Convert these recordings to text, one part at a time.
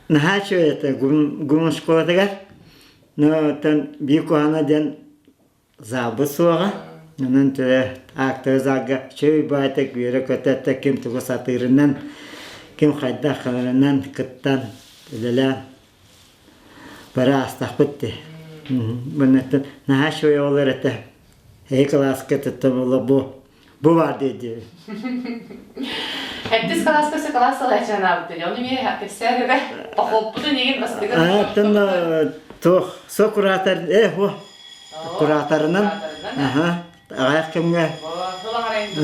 Наһаа үчүгэй этэ гум школатыгар. Но оттон биир куһаҕана диэн залбыт суоҕа. Онон төһө актовый залга үчүгэй баайтык үөрэ-көтө ким тугу сатыырынан, ким хайдах гынарынан кыттан үлэлээн бары аастахпыт дии. Муннуттан наһаа үчүгэй оҕолор этэ. Эһи кылааска туттан буолла бу бу баар дии Хэттис кылааска өссө кылаас салайааччы анаабыт Ону эмиэ кэпсээн эрэ. Охоппутун игин бастакы Аттан туох со куратор э хо кураторынан аха аҕайах кэмҥэ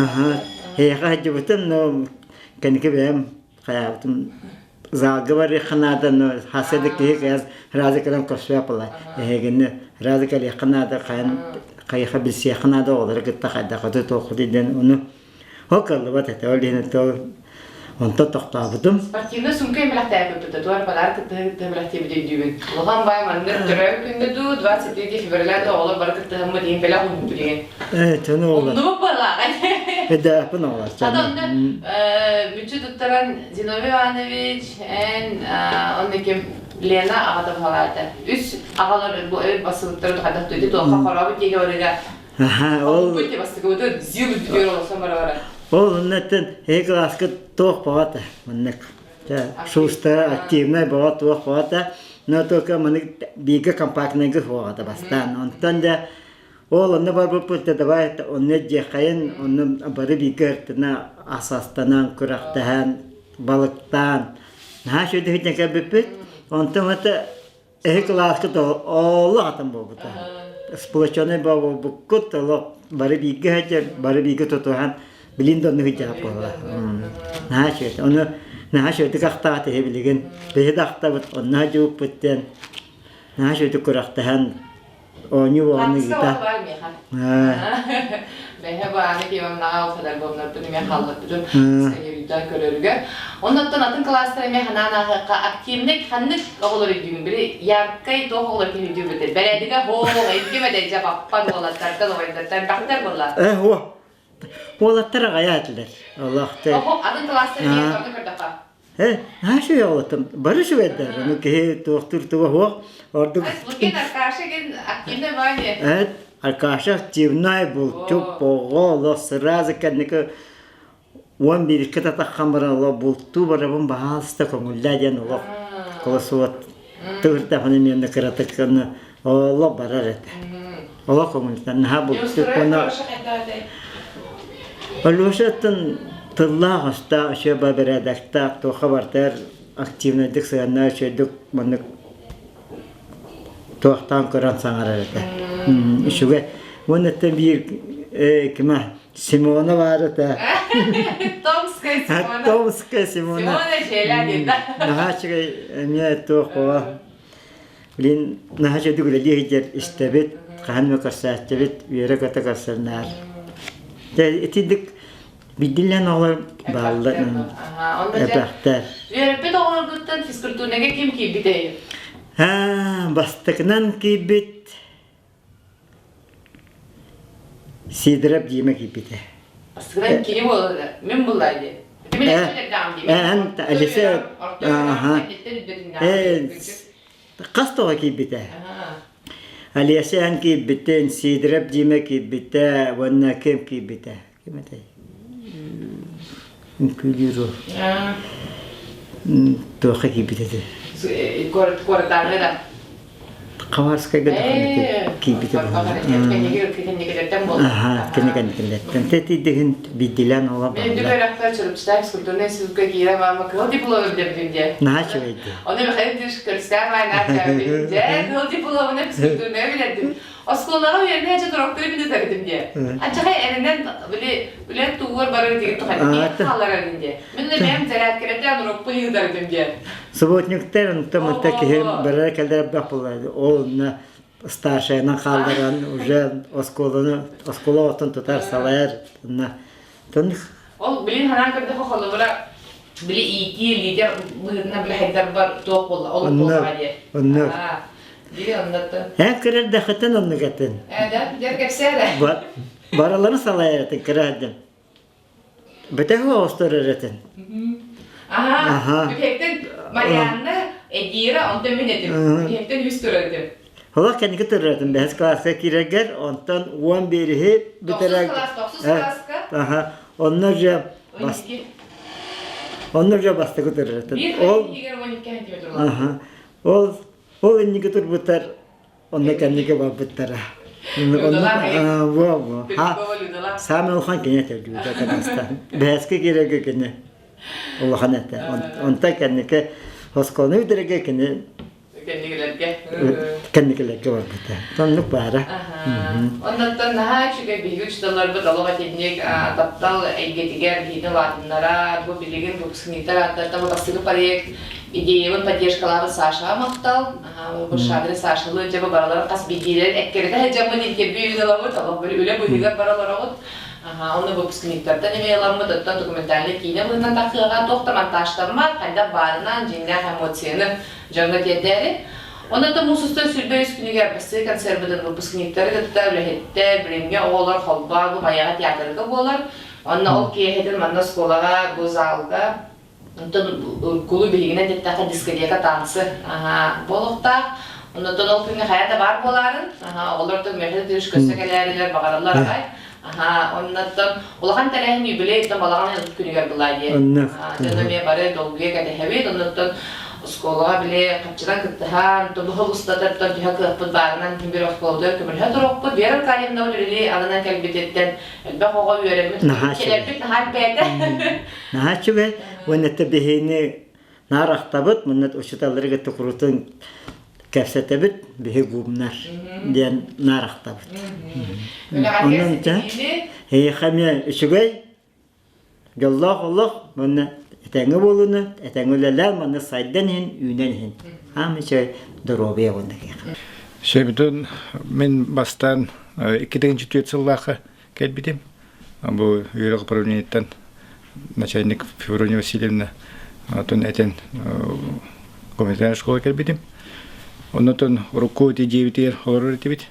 аха эйиэхэ сылдьыбытым но кэнники бэйэм хайаабытым залга барыахха наада но хасса да киһи кээс разы кэлэн көрсүөх буолла эһигини разы кэлиэххэ наада хайан хайыха билсиэххэ наада оҕолору кытта хайдаххыты туоххутуй диэн ону Ол кыаллыбат этэ. Ол иһин онтон тохтообутум. Спортивнай сумка эмэлэхтээбиппит туар подарок кыттыһы бэлэхтиэбит өйдүүбүн. Улахан бай маннык төрөөбүт күндэ дуу 23 февраля оҕолор бары кыттыһыммыт иһин бэлэх уһунту деген. Э, чону оҕолор. Умнубут буоллааҕын. Эдээппин оҕолор. Хата онно мүччү туттаран Зиновий Иванович, эн онно ким Лена аҕата баһалаата. Үс аҕалар бу өр басыбыттарын хайдах туйду туохха хорообут диэки барыга Ол Ол оннуттан эһи кылааска туох баҕата маннык шустара активнай баҕа туох баҕата но только маннык бииргэ компактнайга суоҕата бастаан онтон да ол онно барбыппыт да давай онно дьиэхэйин онно бары бииргэ ыртына асастанан күрэхтэһэн балыктаан наһаа үчүгэйдик кэлбиппит онтон это Эһи кылааскыт олох атын буолбута. Сплоченный буолбуккут олох бары бииргэ сылдьар, бары бииргэ тутуһан билин да оннук сылдьар буолла. Наһаа үчүгэй. Ону наһаа үчүгэйдик ахтаат эһи билигин. Биһи да ахтабыт, онно сылдьыбыппыт диэн наһаа үчүгэйдик күрэхтэһэн оонньуу буолан ыйыта. Бэһэ бааны киэмамнаҕа фотоальбомнарбын эмиэ хаалларбытым сканеруйдаан көрөрүгэр. Оннуттан атын кылаастар эмиэ ханаан ааһыахха активный ханнык оҕолор өйдүүгүн били яркай туох оҕолор киһи өйдүүбүт бэрээдигэ хоох эйгим эдэйдэ баппат уолаттартан убайдартан бэхтэр буолла. Э уо уолаттар аҕайа этилэр. Олохтор. Атын кылаастар эмиэ көрдөххө. Э, наһаа үчүгэй оҕолоттум. Бары үчүгэйдэр. Ону киһи туохтуур туга суох. Ордук... Лукин Аркаша ген активный ваня. Э, Аркаша активный булчук, оҕо, олох сразу кэнники 11-ке татаххан баран олох бултуу барабын баһаалыста көҥүллээ диэн олох колосуот тыырдафаны миэнэ кыратык олох барар этэ. Олох көҥүлтэн наһаа бултук уонна Алешаттан тыллаах астаах үчүгэй бэрээдэктээх туохха барытыгар активнайдык сыһыаннаах үчүгэйдик маннык туохтаан көрөн саҥарар этэ. Үчүгэй. Уонна биир кимэ Симона баар этэ. Томская Симона. Томская Симона. Симона Челябин. Наһаа үчүгэй эмиэ туох буола. Блин, наһаа үчүгэйдик үлэлии сылдьар истэбит, хаһан эмэ көрсөөччүбүт, үөрэ-көтө көрсөрнөөр. Дьэ, итинник билдиллэн оҕолор бааллар, элбэхтэр. Үөрэппит оҕолоргуттан физкультурныйга ким киирбитэй? Бастакынан киирбит Сидоров Дима киирбитэ. Бастакынан кини буолла, мин буллай дии. Эн Алиса хас тоҕо киирбитэ? Алеся эн киирбитин, Сидоров Дима киирбитэ уонна ким киирбитэ? Ким этэй? Үҥкүүлүүр ол. Туохха киирбит этэ? Куораттааҕы да? Хабаровскайга киирбитэ буолла. Кини кэнникилэртэн. Тэтийдигин биирдилээн ола Мен дүк өрөктөр Чурапчыта физкультурнай институтка киирэ маама кыһыл дипломы билэбитим диye. Наһаа үчүгэйди. Оны Михаил Ильич көрсөөн майнаат дьэ кыһыл дипломуна физкультурнай билэрдим. Оскуолаҕа үөрэнэ сылдьан уроктары мин ыытар диye. Аччахай эрэнэн били үлэ тугугар барар диги тухайдым хаалларарын диye. Мин бэйэм зарядкалардаан урокпун ыытар диye. Субботниктар онто манта киһи барар кэлэр бах буолар. Ол на старшайынан хаалларан уже оскуоланы оскуола оттон тутар салайар на тон Ол билин ханаан көрдөхө холобура били иитии лидер быһыытынан били хайдарбар туох буолла ол буоллаҕа диye. Онно. Били оннотто. Эн кырар дахытын оннугатын. Э да, дьэр кэпсээ Бараларын салайар этин кыраадым. Бөтөһү оҕостор эрэтин. Аха. Бүтэктен Марианна. Эдира, онтон мин этим. Биһиктэн үс турар этим. Олох кэнники турар бэһис кылааска киирэргэр, онтон 11-и бүтэрэр. Тохсус кылаас, тохсус кылааска. Аха, онно же бас... Онно же бастакы турар Биир Ол иһигэр 12 сантиметр Аха. Ол ол инники турбуттар онно кэнники барбыттара. Людалаах Во, во. Саамай улахан кини этэ Люда кадастан. Бэһэскэ киирэргэ кини улахан этэ. Онтон кэнники оскуоланы бүтэрэргэ кини Кэнникилэргэ. Кэнникилэргэ барбыта. Оннук баара. Оннуттан наһаа үчүгэй биһиги учууталларбыт олох итинник таптал эйгэтигэр биһигини улаатыннарар, бу билигин выпускниктар ааттартан бу бастакы проект идеябын поддержкалаабыт Сашаҕа махтал. Бу Шадри Сашалыын дьэ бу бараларын хас биирдиилэрин эккирэтэ сылдьаммыт интервью ыламмыт, олох били үлэ быыһыгар бара олороҕут. Онно выпускниктартан эмиэ ыламмыт, оттон документальнай киинэ быһыытынан тахсыаҕа, туох да монтажтаммат, хайдах баарынан дьиҥнээх эмоцияны дьоҥҥо тиэрдээри. Онон да муус устар 23 күнүгэр бастакы концербытын выпускниктары кытта үлэһиттэр, билимҥэ оҕолор холбоон бу Майаҕа театрга буолар. Онно ол киэһэтин манна оскуолаҕа бу залга онтон кулу биһигинэн эттэххэ дискотека танцы буолуохтаах. Оннуттан ол күҥҥэ хайа да баар буолаарын, оҕолор да миэхэ да көсө кэлээрилэр баҕараллар аҕай. Аһаа, оннуттан улахан тэрээһин юбилей оттон балаҕан ыйын күнүгэр была диэн. Онно. Дьон эмиэ бары долгуйа кэтэһэбит. Оннуттан оскуолаҕа били хаччынан кыттыһан, тубуһу устатыттан түһэ кыахпыт баарынан күн оскуолабытыгар көмөлөһө туруохпут. Вера Аркадьевна үлэлии ананан кэлбититтэн элбэх оҕо үөрэммит, Наһаа үчүгэй. кэлэрбит наһаа элбээтэ. Наһаа үчүгэй. Уонна биһини наар ахтабыт, мунна учууталлары кытта курутун кэпсэтэбит, биһи гумнар диэн наар ахтабыт. Онон эйиэхэ эмиэ үчүгэй, дьоллоох олох, манна этэҥҥэ буолууну, этэҥҥэ үлэлээн, манна сайдан иһин, үүнэн иһин. Аам үчүгэй доруобуйа уонна киһиэхэ. Сөбүтүн мин бастаан 2004 сыллаахха кэлбитим. Бу үөрэх управлениеттан начальник Феврония Васильевна отон этэн гуманитарная школа кэлбитим. Оннотон урукку ити дьиэбитигэр олорор этибит.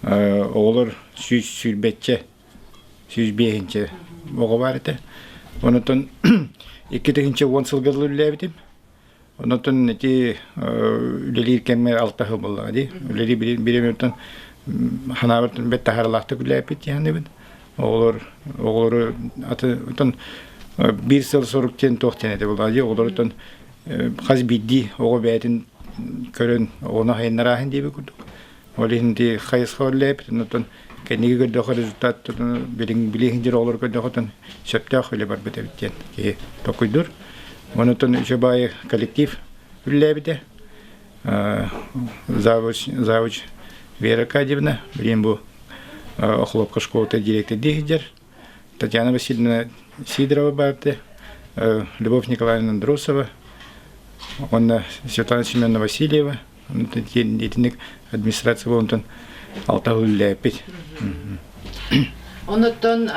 Оҕолор 120-чэ, 105-инчэ оҕо баар этэ. Онотон 2010 сылга дылы үлэлээбитим. Онтон ити үлэлиир кэммэр алта сыл буоллаҕа дии. Үлэлии бириэмэбиттэн ханаабар бэрт таһаарыылаахтык үлэлээппит диэхинэбин. Оҕолор оҕолору атын биир сыл сорук диэн туох диэн этэ буоллаҕа дии. Оҕолортон хас биирдии оҕо бэйэтин көрөн оҕону хайыннарааһын диэбит курдук. Ол иһин ити хайысха үлэлээбит. Онтон кэнники көрдөххө результат билин билиһин дьэр оҕолор көрдөхөтөн сөптөөх үлэ барбыт эбит диэн киһи толкуйдуур. Онтон үчүгэй коллектив үлэлээбитэ. Завуч, завуч Вера Аркадьевна, билин бу Охлопка школата директордии сылдьар. Татьяна Васильевна Сидорова баарты, Любовь Николаевна Андросова, уонна Светлана Семеновна Васильева, итинник администрация буолан алта үлэлээппит. Онуттан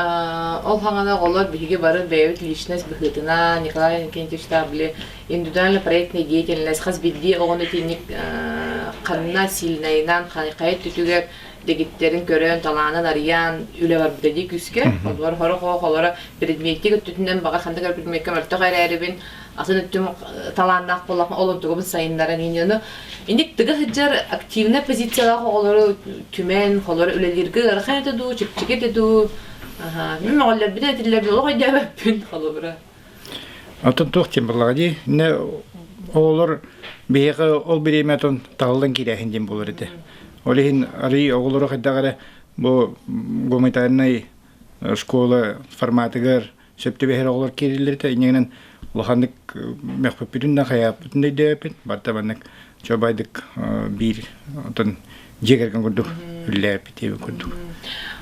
ол хаҥана оҕолор биһиги бары бэйэбит личность быһыытынан Николай Иннокентьевичтаах били индивидуально проектная деятельность хас биирдии оҕону итинник ханна сильнайынан хайа өттүтүгэр дэгиттэрин көрөн талаанын арыйан үлэ барбыта дии күүскэ олор хорох оҕолоро предметтик өттүтүнэн баҕар ханнык эрэ предмеккэ мөлтөх эрээрибин атын өттүм талааннаах буоллахпына ол онтугабын сайыннаран иньону инник тыга сылдьар активнай позициялаах оҕолору түмэн холоро үлэлииргэ ыарахан этэ дуу чэпчэки этэ дуу мин мөҕөллөрбүтэ этиллэрбин олох өйдөөбөппүн холобура Оттон туох диэн буоллаҕа дии иннэ оҕолор биһиэхэ ол бириэмэ отон таһыллан киирээһин диэн буолар этэ ол иһин арый оҕолору хайдах эрэ бу гуманитарнай школа форматыгар сөп түбэһэр оҕолор киирэллэр этэ инньэ улаханнык мөхпүппүтүн да хайааппытын да өйдөөбөппүт барыта маннык чобайдык биир отон дьиэ кэргэн курдук үллээппит диэбит курдук.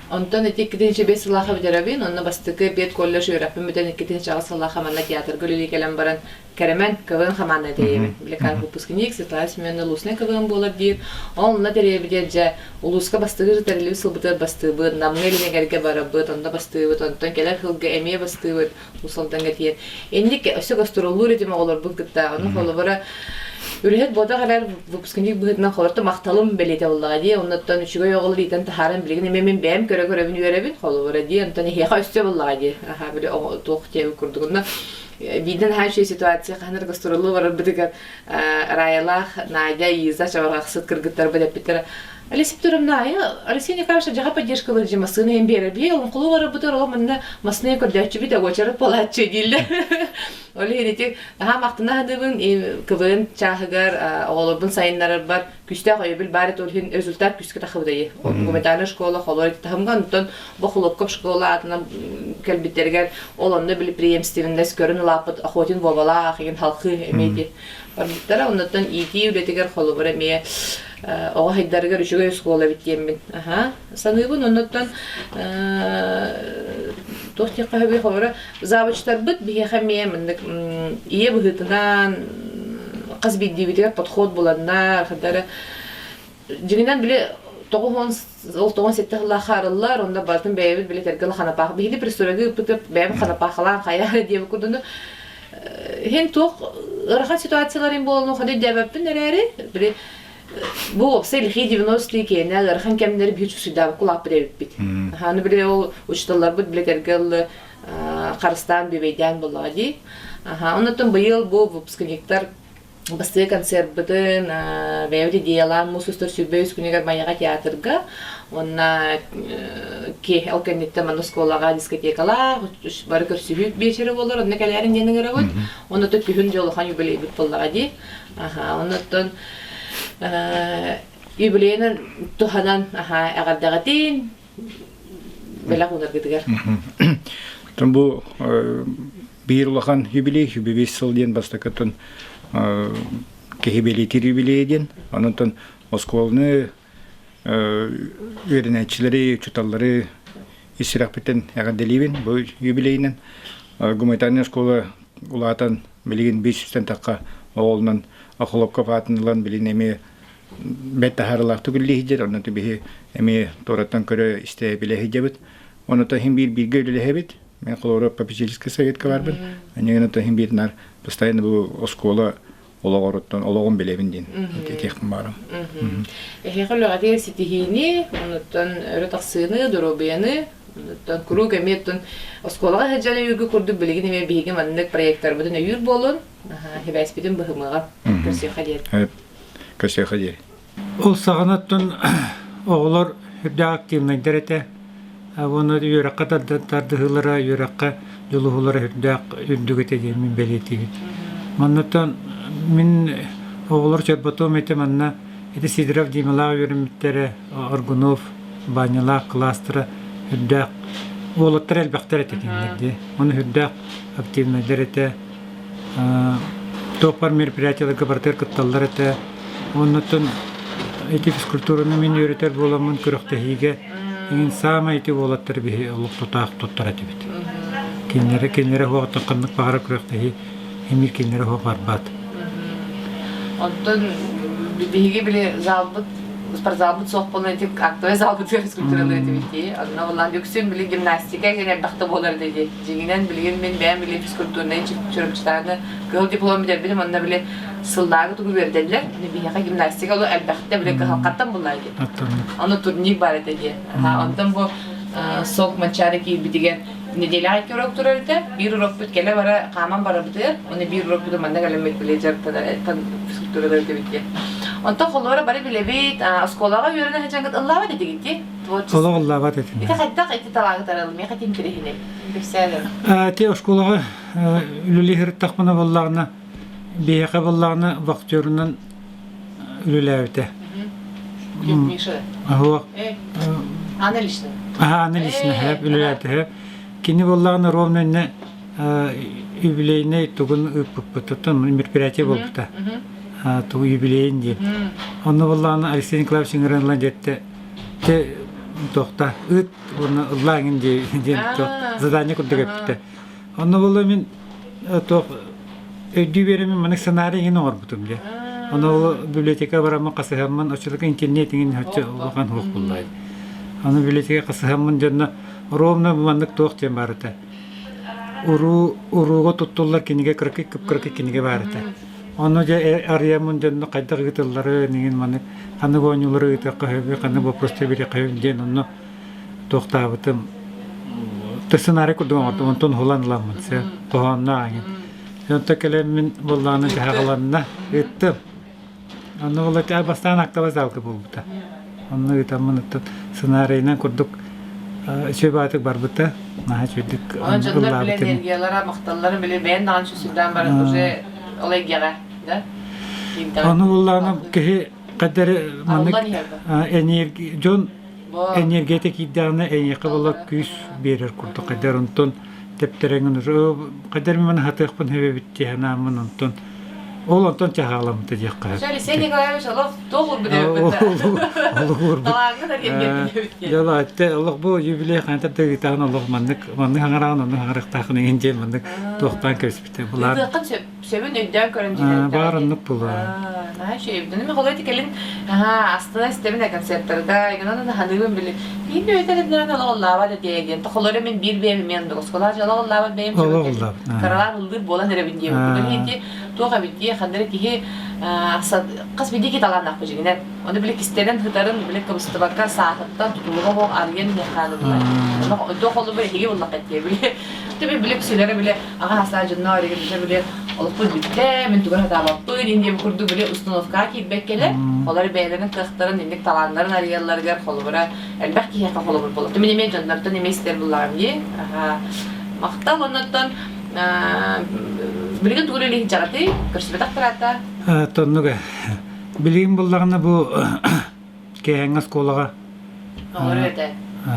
Онтон ити 2005 сыллаахха бүтэрэбин, онно бастакы педколледж үөрэхпин бүтэн 2008 сыллаахха манна театрга үлэлии кэлэн баран Кэрэмэн КВН хамаанда тэрийэбин. Били выпускник Светлана Семеновна Лусная КВН буолар диир. Ол онно тэрийэбит дьэ улууска бастыгыр тэриллибит сылбытыгар бастыыбыт, Намҥа илин барабыт, онно бастыыбыт, онтон кэлэр сылга эмиэ бастыыбыт, Уус Алдаҥҥа тиийэн. Инник өссө гастроллуур этим оҕолорбун кытта. Ону холобура үлэһит буотах эрэр выпускник быһыытынан холорто махталым бэлиэтэ буоллаҕа дии. Оннуттан үчүгэй оҕолор иитэн таһааран билигин эмиэ мин бэйэм көрө-көрөбүн үөрэбин холобура дии. Онтон эһиэхэ өссө буоллаҕа дии. Аха били оҕо туох диэбит курдук. Онно. Биирдэн наһаа үчүгэй ситуация хаһан эрэ гастроллуу барарбытыгар Раялаах, Надя, Иза чабырҕахсыт кыргыттарбыт эппиттэрэ Алексей Петровна, Алексей Николаевич дьаха поддержкалар же массыына иһин биэрэр. Бии олоҥхолуу барарбытыгар ол манна массыына көрдөөччүбүт уочарат буолааччы дииллэр. Ол иһин ити наһаа махтана саныыбын КВН чааһыгар оҕолорбун сайыннарарбар күүстээх өйөбүл баар этэ ол иһин результат күүскэ тахыбытай. Гуманитарная школа холор таһымга онтон бу Хлопков школа аатынан кэлбиттэригэр ол онно били преемственность көрөн улааппыт Охотин Вовалаах игин халхыы эмиэ ити барбыттара. Оннуттан иитии үлэтигэр холобура эмиэ оҕо хайдарыгар үчүгэй оскуола эбит диэммин аха саныыбын. Оннуттан туох диэххэ сөбүй холобура завучтарбыт биһиэхэ эмиэ маннык ийэ быһыытынан хас биирдиибитигэр подход буланнар хардары дьиҥинэн били тоҕус ол 97 сыллаах арыллар, онно барытын бэйэбит били тэргэл ханапаах. Биһиги присурагы ыппытып, бэйэм ханапаахалаан хайа диэбит курдуну хин туох ыарахан ситуацияларын буолан ходу диэбэппин эрээри, били бу уопсай лихие 90-е киэнэ ыарахан кэмнэри биһи чусуйдаабыкка улааппыт эбиппит. Аны били ол учууталларбыт били тэргэл харыстаан бүбэйдээн буоллаҕа дии. Оннуттан быйыл бу выпускниктар Бастакы концерппытын бэйэбит идеялаан муус устар 23 күнүгэр Майаҕа театрга уонна киэһэ ол кэнниттэн манна оскуолаҕа дискотекалаах бары көрсүһүү биэчэрэ буолар онно кэлээрин диэн ыҥырабыт онно күһүн дьэ улахан юбилейбит буоллаҕа дии аха оннуттан юбилейынан туһанан аха эҕэрдэҕитин бэлэх уунаргытыгар Бу биир улахан юбилей, юбилей сыл диэн бастакытын киһи бэлиэтиир юбилейа диэн. Онон оскуоланы үөрэнээччилэри, учууталлары ис сүрэхпиттэн эҕэрдэлиибин бу юбилейинэн. Гуманитарнай оскуола улаатан билигин биир сүүстэн тахха оҕолонон Охлопков аатын ылан билигин эмиэ бэрт таһаарыылаахтык үлэлии сылдьар. Онон биһи эмиэ туораттан көрө истэ билэ сылдьабыт. Онон иһин биир бииргэ үлэлэһэбит. Мен холобура попечительскай советка барбын. Аньыгын иһин биир нар постоянно бу оскуола олоҕоруттан олоҕун билэбин диэн этиэхпин баарым. Эһиэхэ үлэҕитигэр ситиһиини, онуттан өрө тахсыыны, доруобуйаны, онуттан куруук эмиэ оттон оскуолаҕа сылдьан өйүүргү курдук билигин эмиэ биһиги маннык проекттарбытын өйүүр буолун, сибээспитин быһымыаҕа. Көрсүөххэ диэри. Көрсүөххэ диэри. Ол саҕанаттан оҕолор үрдээх активнайдар этэ. Уонна үөрэххэ тардыһыылара, үөрэххэ дьулуһуулара үрдээх үрдүк этэ диэн мин бэлиэтиибин. Маннаттан мин оҕолор чорботуом этэ манна ити Сидоров Дималаах үөрэммиттэрэ, Аргунов, Банялаах кылаастара үрдээх уолаттар элбэхтэр этэ кинилэр дии. Ону үрдээх активнайдар этэ. Туох баар мероприятиеларга барытыгар кытталлар этэ. Оннуттан ити физкультураны мин үөрэтэр буоламмын күрэхтэһиигэ иҥин саамай ити уолаттар биһи олох тутаах туттар этибит. Кинилэри кинилэри уһуоҕуттан ханнык баҕарар күрэхтэһии эмиэ кинилэри уһуох барбат. Оттон биһиги били залбыт спортзалбыт суох буолан ити актовай залбытыгар физкультуралыы этибит дии. Онно булан үксүн били гимнастика иһин элбэхтэ буолар дии. Дьиҥинэн билигин мин бэйэм били физкультурнай Чурапчытааны кыһыл диплом бүтэрбитим онно били сыллааҕы тугу үөрдэллэр. Биһиэхэ гимнастика олу элбэхтэ били кыһалҕаттан буллаа дии. Ону турник бар этэ дии. Онтон бу сок Манчаары киирбитигэр неделяҕа икки урок турар этэ. Биир урокпут кэлэ-бара хааман барабытыгар, уонна биир урокпутун манна кэлэммит били дьарыктанар физкультуралар этибит дии. Онтон холуора бары билэбит, оскуолаҕа үөрэнэ сылдьаҥҥыт ыллаабат этигит дии? Творчество. Олох ыллаабат этим. Ити хайдах ити талааҥҥыт арыллар? Миэхэ интэриэһинэй. Кэпсээн Ти оскуолаҕа үлэлии сырыттахпына буоллаҕына, биһиэхэ буоллаҕына вахтерунан үлэлээбитэ. Миша. Аһуох. Анна лично. Аха, Анна лично үлэлээбитэ. Кини буоллаҕына ровно инне юбилейный тугун ыыппыппыт, мероприятие буолбута. Тугу юбилейин диэн. Онно буоллаҕына Алексей Николаевич ыҥыран ылан дьэтте те туохта ыыт уонна ыллааҥын диэн задание курдук эппитэ. Онно буолла мин туох өйдүү биэрэммин маннык сценарий иҥин оҥорбутум дьэ. Ону ол библиотека бараммын хасыһаммын оччолорго интернет иҥин оччо улахан суох буоллаҕа. Аны библиотека хасыһаммын дьонно ровно маннык туох диэн баар этэ. Уруу урууга туттуллар кинигэ кыракый кып-кыракый кинигэ баар этэ. Ону дьэ арыйаммын дьонно хайдах ыытылларын иҥин маннык ханнык оонньуулары ыытыахха сөбүй, ханнык боппуруостары биэриэххэ сөбүй диэн онно туохтаабытым сценарий курдук оҥордум, онтон уһулан ыламмын, хоһоонно ааҥын. Онто кэлэммин буоллаҕына дьаһаҕаланна, ыыттым. Онно буолла бастаан актовай залга буолбута. Онно ыытаммын оттон сценарийынан курдук үчүгэй баҕатык барбыта. Наһаа үчүгэйдик Онон дьоннор били ыллаабытым. энергиялара, махталларын били бэйэн даҕаны сүрдээн баран уже ол эйгэҕэ, да? Киирдэҕин. Ону буллаҕына киһи қадары маннык Арыллан иһэр ба. энергия дьон Бо. энергията киирдэҕинэ эйиэхэ була күүс биэрэр курдук хайдар онтон тэптэрэҥин хайдар мин хатыахпын хэбэбит дии санааммын онтон ол онтон чаһааламмыта диэххэ сөп. Алексей Николаевич олох туох уурбут эбиппит Олох уурбут. Талааҥҥын арыйан эбит Дьола атте олох бу юбилей хантан да ыытаан олох маннык маннык хаҥараан оннук хаҥарыахтаахын иҥин диэн маннык туохтаан кэбиспитэ. Булаар Ыытыаххын сөп сөбүн өйдөөн көрөн дьиэлэрдээх баар оннук буолуо. Наһаа үчүгэй. Мен холой кэлин астына истэбин концерттарга игынан ханыыбын били биир бэйэтэ олоҕоллаабат этиэ диэн тохолоро мин биир бэйэм мен оскуола олоҕоллаабат бэйэм кыралаан ыллыыр буолан эрэбин диэбит курдук туох эбит дии ханна эрэ киһи хас биирдии киһи талааннаах дьиҥинэн ону били кистэнэн сытарын били кыбыстыбакка саатыттан тутулуга суох арыйан иһиэххэ наада туох холобур эһиги буллахха дии били Түбү били үксүлэрэ били аҕа хасаа дьонноо эригин били олохпут бүттэ мин тугу сатаабаппын ин диэн курдук били установкаҕа киирбэккэлэр олор бэйэлэрин кыахтарын инник талааннарын арыйалларыгар холобура элбэх киһиэхэ холобур буолар мин эмиэ дьоннортон эмиэ истэр буллаҕым дии махтал оннуттан билигин тугу үлэлиир дьаҕатый көрсүбэтэх быраата Тоннуга билигин буллаҕына бу киэһэҥҥи оскуолаҕа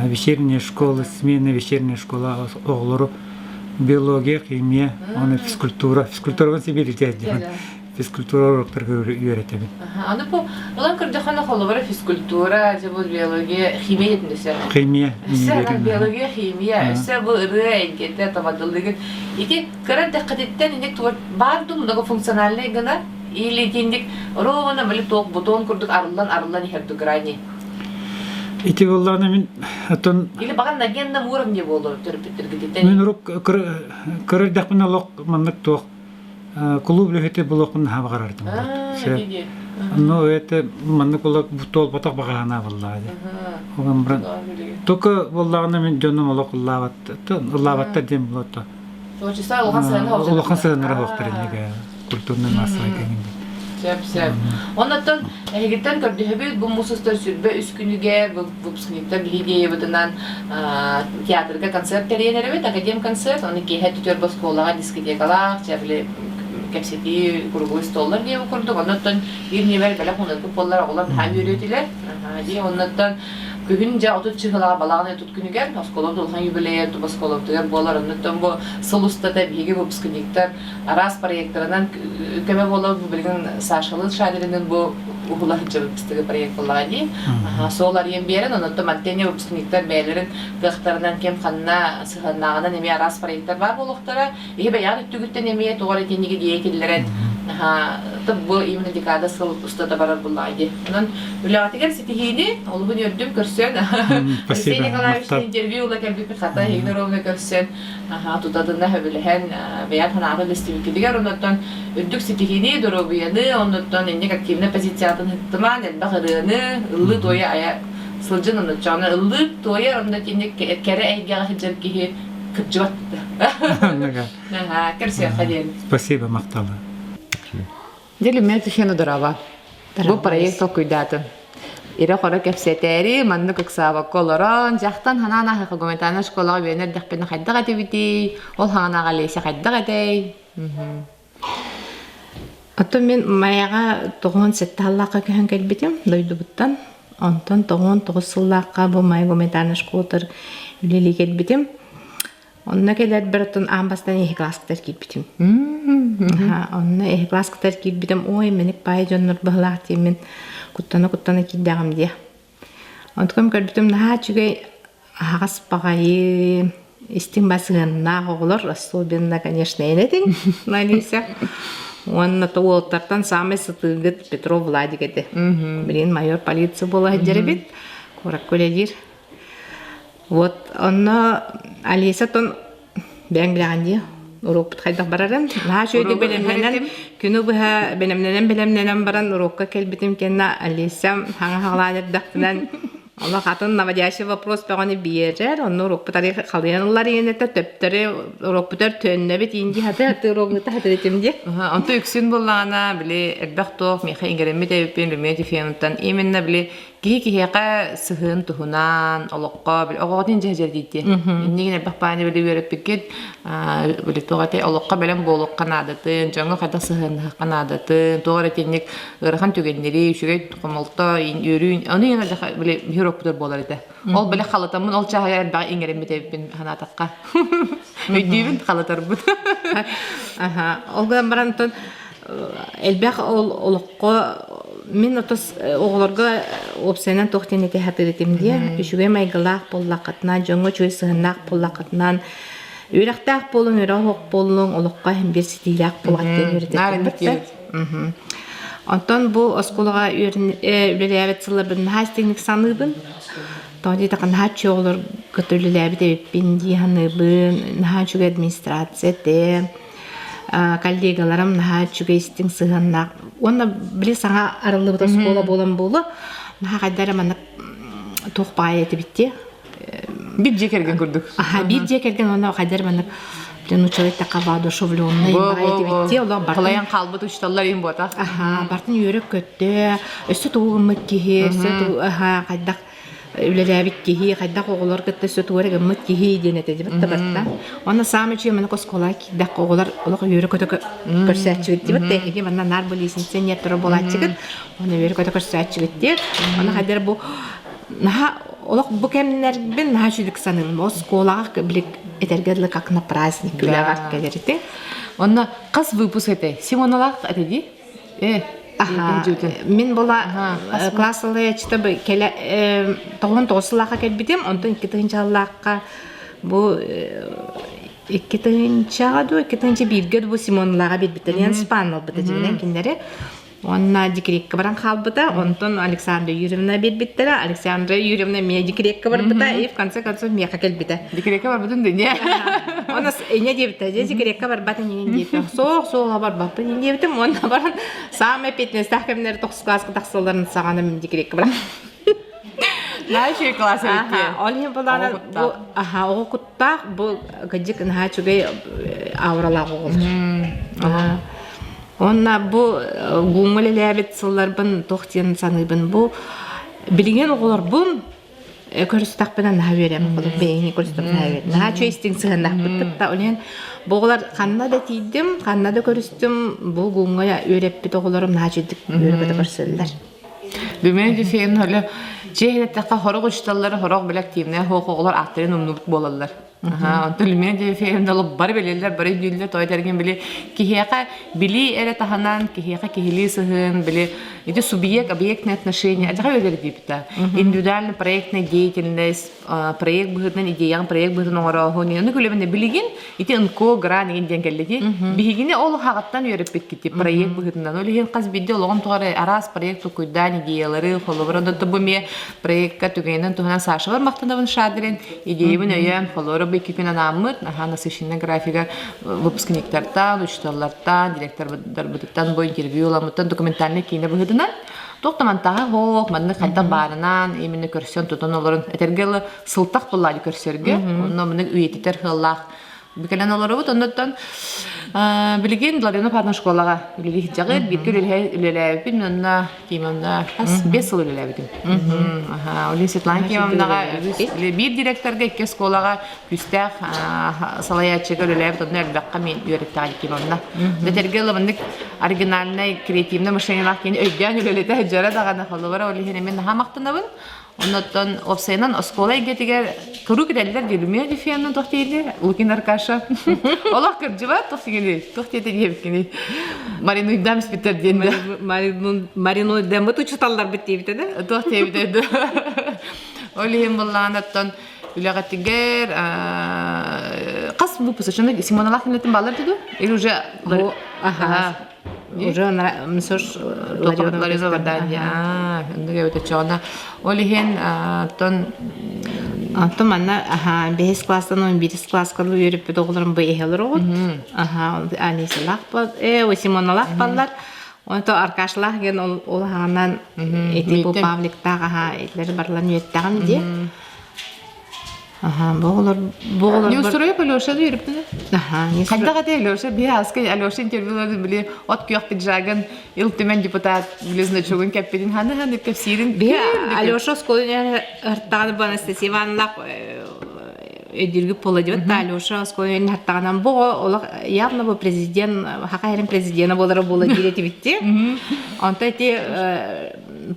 вечерняя школа смена вечерняя школа оҕолору биология химия уонна физкультура физкультурабын сибииритэ диэн физкультура уроктарга үөрэтэбин. Аны бу ылан көрдөххүнэ холобура физкультура, дьэ бу биология, химия диэтин өссө. Химия. Өссө биология, химия, өссө бу ырыа эйгэтэ, табадыллыгын. Ити кыра эрдэххититтэн инник баар дуу многофункциональный гына или итинник ровно били туох бутон курдук арыллан арыллан иһэр ду грани. Ити буоллаҕына мин оттон Или баҕар на генном уровне буолуо төрөппүттэргититтэн. Мин урук кыра эрдэхпинэ олох маннык туох кулууп үлэһитэ буолуохпун наһаа баҕарардым. Ну, это маннык олох туолбатах баҕаһана буоллаҕа дии. Оҕом баран только буоллаҕына мин дьонум олох ыллаабат ыллаабаттар диэн буолуо Творчество улахан сыһыана Улахан сыһыаннара суохтар иннигэ культурный массовый кэҥин Сөп, сөп. Оннуттан эһигиттэн көрдөһөбүт бу муус устар 23 күнүгэр выпускниктар биһиги идеябытынан театрга концерт тэрийэн эрэбит, академ концерт, ону киэһэ түтөр оскуолаҕа дискотекалаах, чэ били кэпсэтии круглый столлар диэбит курдук, оннуттан биир нүөмэр бэлэх уунарбыт буоллар оҕолор наһаа үөрүөтүлэр. Дии оннуттан күһүн дьэ 30 чыһылаҕа балаҕан 30 күнүгэр оскуолабыт улахан юбилейа оскуолабытыгар буолар, оннуттан бу сыл устата биһиги выпускниктар араас проектарынан көмө буолар бу билигин Сашалыын Шадринын бу уһула сылдьабыт быстыгы проект буоллаҕа дии. Суол арыйан биэрэн, онуттан мантыанньа выпускниктар бэйэлэрин кыахтарынан ким ханна сыһыаннааҕынан эмиэ араас проектар баар буолуохтара. Иһи бэйэҕит өттүгүттэн эмиэ тоҕо эрэ итинниги идея киллэрэн бу именно декада сыл устата барар буоллаҕа дии. Онон үлэҕитигэр ситиһиини олуһун үөрдүм көрсөн. Алексей Николаевич интервью ыла кэлбиппит хата Игорь Ровно көрсөн тутатына сөбүлэһэн бэйэм санаабын билсибиккитигэр оннуттан үрдүк ситиһиини, доруобуйаны, оннуттан инник активнай позициятын ыһыктымаан элбэх ырыаны, ыллыы-туойа айа сылдьын оннуччаҕына ыллыы туойар онно итинник кэрэ эйгэҕэ сылдьар киһи кырдьыбат Көрсүөххэ диэн. Спасибо, махтала. Дьэ, Тихена Дорова. Бу проект толкуйдаатым. Ирэ-хоро кэпсэтээри, маннык ыксаабакка олорон, дьахтан ханаан аһыха гуманитарнай школаҕа үөрэнэр эрдэхпинэ хайдах этибитий, ол хананаҕа Олеся хайдах этэй? Оттон мин Майаҕа 97 сыллаахха көһөн кэлбитим дойдубуттан. Онтон 99 сыллаахха бу Майа гуманитарнай школатыгар үлэлии кэлбитим. Онно кэлэрбэр оттон аан бастаан эһи кылааскытар киирбитим. Онно эһи кылааскытар киирбитим, ой, мэник паай дьоннор быһылаах диэммин куттана-куттана киирдэҕим диэ. Онтукам көрбүтүм наһаа үчүгэй аһаҕас баҕайы, истиҥ басыһыаннаах оҕолор, особенно, конечно, эн этиҥ, Алиса. Уонна то уолтартан саамай сытыыгыт Петров Владик этэ. Билигин майор полиция буола сылдьар эбит, куоракка үлэлиир. Вот онно Алиса тон бэйэҥ билэҕин дии уруокпут хайдах барарын наһаа үчүгэйдик бэлэмнэнэн күнү быһа бэлэмнэнэн бэлэмнэнэн баран уруокка кэлбитим кэннэ Алиса хаҥа хаҕалаан эрдэхпинэн Олох атын наводящий вопрос бөҕөнү биэрэр, онно урукпут арый халыйан ылар иэнэтэ төптөрү урукпутар төннөбүт иин дии хаты хаты уруогута хаты этим дии. Онто үксүн буоллаҕына били элбэх туох миэхэ иҥэрэммит эбиппин Люмия Тифеновтан именно били киһи киһиэхэ сыһыан туһунан олоххо били оҕоҕутун дьэһдьэр дийтиэ. Иннигин элбэх бааны били үөрэппиккит били туох этэй олоххо бэлэм буолуохха наадатын, дьоҥҥо хайдах сыһыаннаһыахха наадатын, туох эрэ итинник ыарахан түгэннэри, үчүгэй хомолто, үөрүү, ону иҥэн били биһир оппутар буолар этэ. Ол били халытаммын, ол чааһыгар элбэҕи иҥэриммит эбиппин санаатахха. Өйдүүбүн халытарбын. Аха, ол гынан баран онтон элбэх ол олоххо мин отос оҕолорго уопсайынан туох диэн этэ сатыыр этим диэ үчүгэй майгылаах буоллаххытынан дьоҥҥо үчүгэй сыһыаннаах буоллаххытынан үөрэхтээх буолуҥ үөрэх оһох буоллуҥ олоххо иһин биир ситиилээх буолаат диэн үөрэтэр Онтон бу оскуолаҕа үлэлээбит сылларбын наһаа истиҥник саныыбын. Тоҕо диэтэххэ наһаа үчүгэй оҕолор кытта үлэлээбит эбиппин дии саныыбын. Наһаа үчүгэй администрация этэ. Коллегаларым наһаа үчүгэй истиҥ сыһыаннаах. Уонна били саҥа арыллыбыт оскуола буолан буолуо, наһаа хайда эрэ маннык туох баҕайы этибит дии. Биир дьиэ кэргэн курдук. Аха, биир дьиэ кэргэн уонна хайдар маннык нуччалыы эттэххэ воодушевленный баҕайы этибит олох Халайан хаалбыт учууталлар иһин буотах. Аха, бартын үөрэ көттө, өссө тугу гыммыт киһи, өссө тугу аха, хайдах үлэлээбит киһи, хайдах оҕолор кытта өссө тугу эрэ гыммыт киһи диэн этэ дибит да барта. Уонна саамай үчүгэй маннык оскуолаҕа киирдэххэ оҕолор олох үөрэ-көтө көрсөөччүгүт дибит да эһиги манна наар бу лестница ньиэттэрэ буолааччыгыт уонна үөрэ-көтө көрсөөччүгүт диир. Онно хайдах бу наһаа олох бу кэмнэрбин наһаа үчүгдүк саныыбын. Оскуолаҕа били этэргэ дылы как на праздник үлэҕэр кэлэр ити. Онно хас выпуск этэй? Симоналаах этэ дии? Э, Аха, мин була класс салайааччыта кэлэ 99 сыллаахха кэлбитим, онтон 2000 сыллаахха бу 2000-ҕа дуу, 2001-гэ дуу бу Симоналааҕа биэрбиттэр. Ян Спан ылбыта дьиҥинэн кинилэри. Уонна декрекка баран хаалбыта. Онтон Александра Юрьевна биэрбиттэрэ. Александра Юрьевна эмиэ декрекка барбыта. И в конце концов миэхэ кэлбитэ. Декрекка барбытын да не? Онос иньэ диэбитэ. Дьэ декрекка барбат иньин диэбитэ. Суох, суох барбаппын иньин диэбитим. Уонна баран самый пятнадцатых кэмнэр тохсус класска тахсалларын саҕана мин декрекка баран. Наһаа класс эбит Ол иһин булаана бу аха оҕо куттаах бу кыдьык наһаа үчүгэй ауралаах оҕолор. Уонна бу гуҥҥа үлэлээбит сылларбын туох диэн саныыбын бу билигин оҕолорбун көрүстэхпинэ наһаа үөрэммит курдук бэйэни көрүстэхпинэ наһаа үөрэммит наһаа үчүгэй истиҥ сыһыаннаахпыт кытта ол иһин бу оҕолор ханна да тиийдим ханна да көрүстүм бу гуҥҥа үөрэппит оҕолорум наһаа үчүгдүк үөрэ-көтө көрсөллөр. Бүгүн Дюфейн өлө дьиэ иһиттэххэ хорох учууталлары хорох бile активнай хоох оҕолор ааттарын умнубут буолаллар. Онтон Люмия Дюфейн олох бары билэллэр, бары өйдүүллэр, той этэргин били киһиэхэ билии эрэ таһынан, киһиэхэ киһилии сыһыан, били ити субъект, объектные отношения, адьаха өлөр диэбитэ. Индивидуальный проектная деятельность, проект быһыытынан идеяҕын проект быһыытынан оҥорооһун ону күлэбинэ билигин ити НКО гран игин диэн кэллити биһигини ол хаҕыттан үөрэппиккити проект быһыытынан ол иһин хас биирдии олоҕун тухары араас проект тукуйдаан идеялары холобура да бу эмиэ проектка түгэнинэн туһунан Сашабар махтанабын Шадрин идеябын өйөөн холобура бу икки күн анааммыт наһаа насыщенный графига выпускниктартан учууталлартан директордарбытыттан бу интервью ыламмыттан документальный киинэ быһыытынан Туох да мантаҕа суох, маннык хайдах баарынан именно көрсөн тутан олорон этэргэ дылы сылтах буллаады көрсөргө. Онно маннык үйэтитэр сыаллаах кэлэн олоробут. Оннуттан билигин Ларина Павловна школаҕа үлэлии сылдьаҕыт. Бииргэ үлэлээбиппин онно Кимовна хас 5 сыл үлэлээбитим. Аха, Светлана Кимовнаҕа биир директорга икки оскуолаҕа күүстээх салайааччыга үлэлээбит онно элбэххэ мин үөрэттэҕэ Якимовна. Дэтэргэ ылымыннык оригинальнай креативный мышлениелаах киһини өйдөөн үлэлэтэ сылдьара даҕаны холобура ол иһин мин наһаа махтанабын. Оннуттан уопсайынан оскуола эйгэтигэр куруук этэллэр дии Люмия Дюфенна туох дииллэр Лукин Аркаша олох кырдьыбат туох дигини туох диэтэ диэбиккини маринуйдаам испиттэр диэн да Маринуйдаммыт учуталларбыт диэбитэ да туох диэбитэ да ол иһин буллаан оттон Үлэҕитигэр хас выпуск Симоналаах кэнниттэн бааллар дуу? Или уже Ага. Уже Мсош Лариза Варданья. Оннук эбит очоҕуна. Ол иһин оттон Онтон манна аха бэһис класстан он биирис класска үөрүппүт оҕолорум бу эһэлэр оҕут. Аха Анисалаах э Симоналаах баллар. Онто Аркашлаах диэн ол ол аһаҕынан ити бу Павликтаах аһа итилэр барылан үөттэҕим дии. Аха, бу оҕолор бу оҕолорбор Неустроев Алеша да үөрүптүнэ. Аха, Хайдах этэй Алеша? Биһи аска Алеша интервьюлары били от күөх пиджагын Ил Түмэн депутат били значогун кэппитин ханы ханы кэпсиирин Биһи Алеша оскуоланы артаҕын бу Анастасия Ивановна өйдүүргүт буолла диэбит да Алеша оскуоланы артаҕынан бу олох явно бу президент хаха эрин президена буолара буола диир этибитти. Онто ити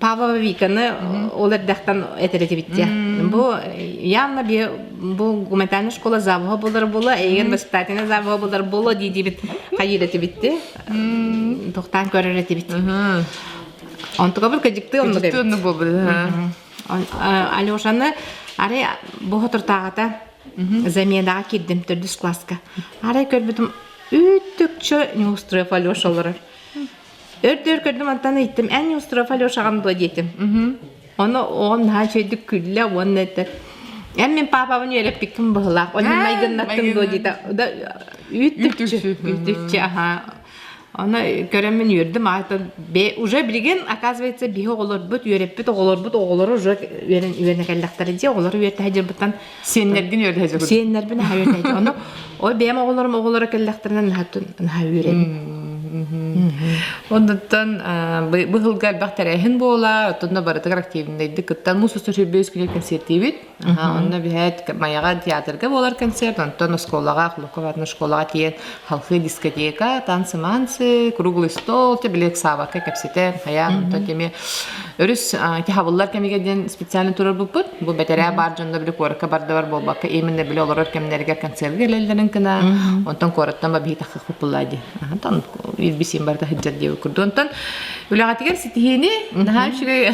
Павлова Виканы ол эрдэхтэн этэр этибитти. Бу явно би бу гуманитарная школа завуһа буолар буола, эйигин воспитательная завуһа буолар буола дии диибит хайыыр этибитти. Тохтаан көрөр этибит. Онтука бір кыдьыкты оннук эбит. оннук буолбут. Алешаны арай бу хотуртааҕыта заменаҕа киирдим төрдүс класска. Арай көрбүтүм үүттүкчө Неустроев Алеша олорор. Өр-дөр көрдүм антан ыйыттым эн Неустроев Алешаҕын дуо диэтим. Ону оҕом наһаа үчүгэйдик күллэ уонна этэ эн мин паапабын үөрэппиккин быһылаах, онно майгыннаттым дуо диэтэ. Үүттүкчү, үүттүкчү, аха. Ону көрөммүн үөрдүм, аата уже билигин, оказывается, биһи оҕолорбут, үөрэппит оҕолорбут оҕолоро уже үөрэн үөрэнэ кэллэхтэрэ дии, оҕолору үөрэтэ сылдьарбыттан Сиэннэргин үөрэтэ сылдьабыт. Сиэннэрбин наһаа үөрэтэ Ону ой бэйэм оҕолорум оҕолоро кэллэхтэринэ наһаа наһаа үөрэбин. Оннуттан быһылга элбэх тэрээһин буола, оттон да барытыгар активнайдык кыттан муус устар сүрбэ үс күнү концертиибит. Онно биһэт Майаҕа театрга буолар концерт, онтон оскуолаҕа, Хлопковатна школаҕа тиийэн халхыы дискотека, танцы-манцы, круглый стол, те били ыксаабакка кэпсэтэн, хайаан, онтон теми өрүс ити хабыллар кэмигэр диэн специально турарбыппыт. Бу бэтэрээ баар дьонно били куоракка бардыбар буолбакка, именно били олорор кэмнэригэр концертга кэлэллэрин гына, онтон куораттан ба биһи таххыппыллаа дии. Онтон илбисиин барыта сылдьар диэбит курдук. Онтон үлэҕитигэр ситиһиини наһаа үчүгэй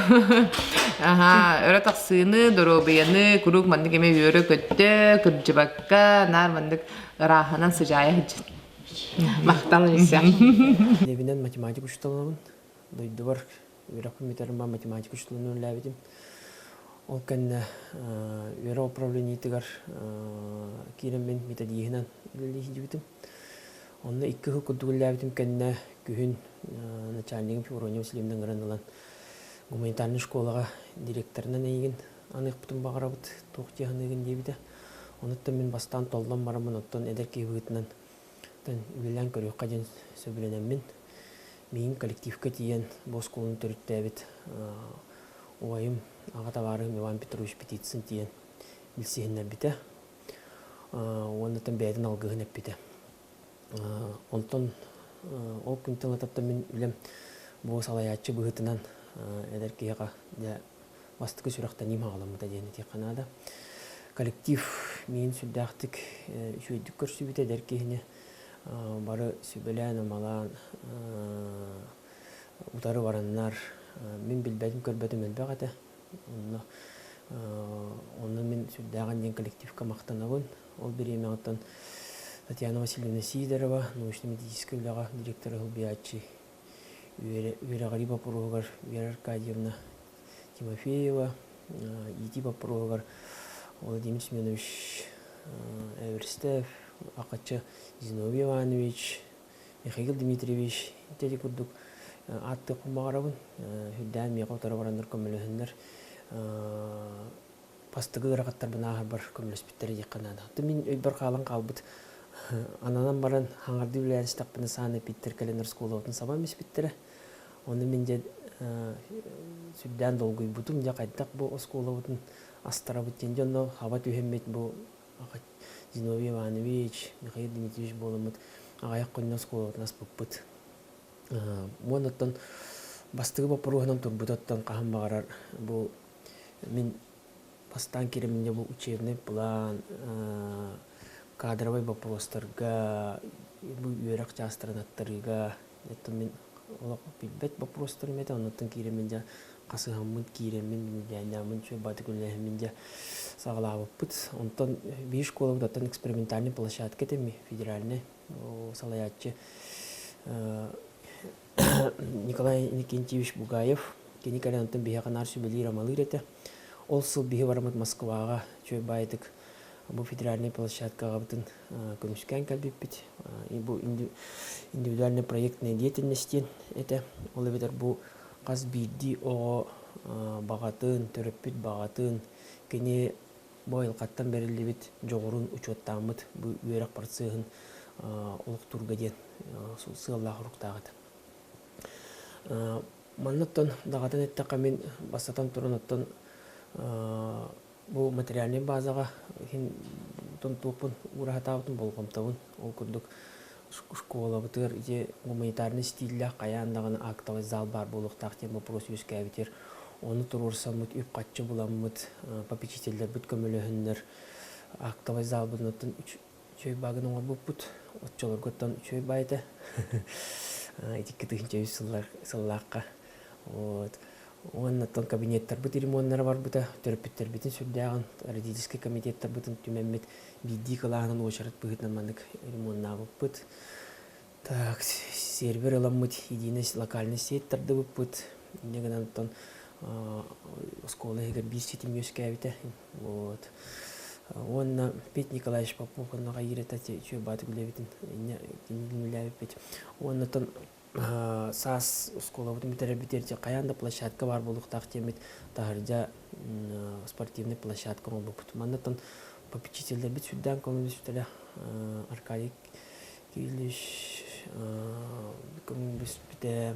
өрө тахсыыны, доруобуйаны куруук маннык эмэ үөрэ-көттө, кырдьыбакка, наар маннык ырааһынан сыдьаайа сылдьын. Махтал Лися. Идэбинэн математик учууталабын. Дойдубар үөрэхпин бүтэрэн баран математика учууталынан үлэлээбитим. Ол кэннэ үөрэх управлениетыгар киирэммин методиһынан үлэлии сылдьыбытым. Онно икки сыл курдук үлэлээбитим кэннэ күһүн начальнигым Феврония Васильевна ыҥыран ылан гуманитарнай школаҕа директорынан эйигин аныахпытын баҕарабыт, туох дии саныыгын диэбитэ. Онуттан мин бастаан толлон бараммын, оттон эдэр киһи быһыытынан үлэлээн көрүөххэ диэн сөбүлэнэммин, миигин коллективка тиийэн бу оскуоланы төрүттээбит убайым, аҕа табаарыһым Иван Петрович Петицын тиийэн билсиһиннэрбитэ уонна бэйэтин алгыһын эппитэ. Онтон ол күнтэн ылататтан мин үлэм бу салайааччы быһыытынан эдэр киһиэхэ дьэ бастакы сүрэхтэниим аҕаламмыта диэн этиэххэ наада. Коллектив миин сүрдээхтик үчүгэйдик көрсүбүтэ эдэр киһини бары сүбэлээн-амалаан утары бараннар мин билбэтим көрбөтүм элбэх этэ. Онно онно мин сүрдээҕин диэн коллективка махтанабын. Ол бириэмэҕиттэн Татьяна Васильевна Сидорова, научно-методическай үлэҕэ директора солбуйааччы үөрэҕирии боппуруоһугар Вера Аркадьевна Тимофеева, иитии боппуруоһугар Владимир Семенович Эверстев, Акачча Зиновий Иванович, Михаил Дмитриевич ити курдук ааттыахпын баҕарабын. Үрдээн миэхэ утары бараннар көмөлөһөннөр бастакы ыарахаттарбын ааһарбар көмөлөспүттэрэ диэххэ наада. Мин өйбөр хаалан хаалбыт ананан баран хаҥардыы үлэлээн истэхпинэ сааны эппиттэр кэлэн оскуолабытын сабан испиттэрэ. Ону мин дьэ сүрдээн долгуйбутум дьэ хайдах бу оскуолабытын астарабыт диэн дьонно хаба түһэммит бу Зиновий Иванович, Михаил Дмитриевич буоламмыт аҕыйах күнүнэн оскуолабытын аспыппыт. Уонна оттон бастакы боппуруоһунан турбут оттон хаһан баҕарар бу мин бастаан киирэмминэ бу учебный план, кадровай боппуруостарга, бу үөрэх чаастарын аттарыыга оттон мин олох билбэт боппуруостарым этэ, оннуттан киирэммин дьэ хасыһаммын киирэммин билгээннээммин үчүгэй баҕайытык үлэлэһэммин дьэ саҕалаабыппыт. Онтон биир школабыт оттон экспериментальный площадка этэ федеральный салайааччы Николай Иннокентьевич Бугаев кини кэлэн онтон биһиэхэ наар сүбэлиир-амалыыр этэ. Ол сыл биһи бараммыт Москваҕа үчүгэй баайытык. Бу федеральнай площадкаҕабытын көмүскээн кэлбиппит. Бу индивидуальный проектная деятельность диэн этэ. Ол эбэтэр бу хас биирдии оҕо баҕатын, төрөппүт баҕатын, кини бу айылҕаттан бэриллибит дьоҕурун учуоттааммыт бу үөрэх процеһын олохтуурга диэн сыаллаах уруктаах этэ. Манна оттон даҕатан эттэххэ мин бастатан туран оттон бу материальнай базаҕа иһин туохпун уураһатаабытым болҕомтобун ол курдук школабытыгар ити гуманитарнай стиллээх хайаан даҕаны актовый зал баар буолуохтаах диэн боппуруос үөскээбитигэр ону туруорсаммыт үп-харчы буламмыт попечителлэрбит көмөлөһөннөр актовый залбытын оттон үчүгэй баагын оҥорбуппут оччолорготтон үчүгэй баай этэ ити 2003 сыллаахха вот Уонна оттон кабинеттарбыт ремоннара барбыта, төрөппүттэрбитин сүрдээҕин, родительскай комитеттарбытын түмэммит биирдии кылааһынан уочарат быһыытынан маннык ремоннаабыппыт. Так, сервер ыламмыт, единый локальный сеть тардыбыппыт. Инньэ гынан оттон оскуола иһигэр биир ситим үөскээбитэ. Вот. Уонна Петр Николаевич Попов онно хайыыр этэ үчүгэй баатык үлэбитин инньэ үлэлээбиппит. Уонна оттон саас оскуолабытын бүтэрэрбитигэр дьэ хайаан да площадка баар буолуохтаах диэммит таһырдьа спортивный площадка оҥорбуппут. Маннаттан попечителлэрбит сүрдээн көҥүллэспиттэрэ Аркадий Кириллович көҥүллэспитэ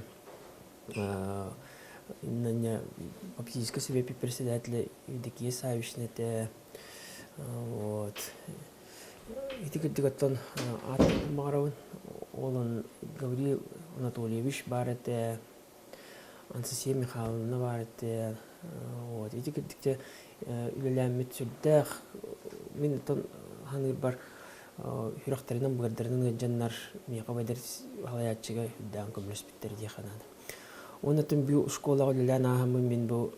попечительскай совет председателя Евдокия Савична этэ вот Ити кырдьык оттон ааттыахпын баҕарабын. Ол Гаврил Анатольевич баар этэ, Анастасия Михайловна баар этэ. Вот ити кырдьык дьэ үлэлээммит сүрдээх мин оттон саныырбар сүрэхтэринэн быардарынан ыалдьаннар миэхэ эдэр салайааччыга үрдээн көмөлөспүттэр диэххэ наада. Уонна оттон бу школаҕа үлэлээн ааһаммын мин бу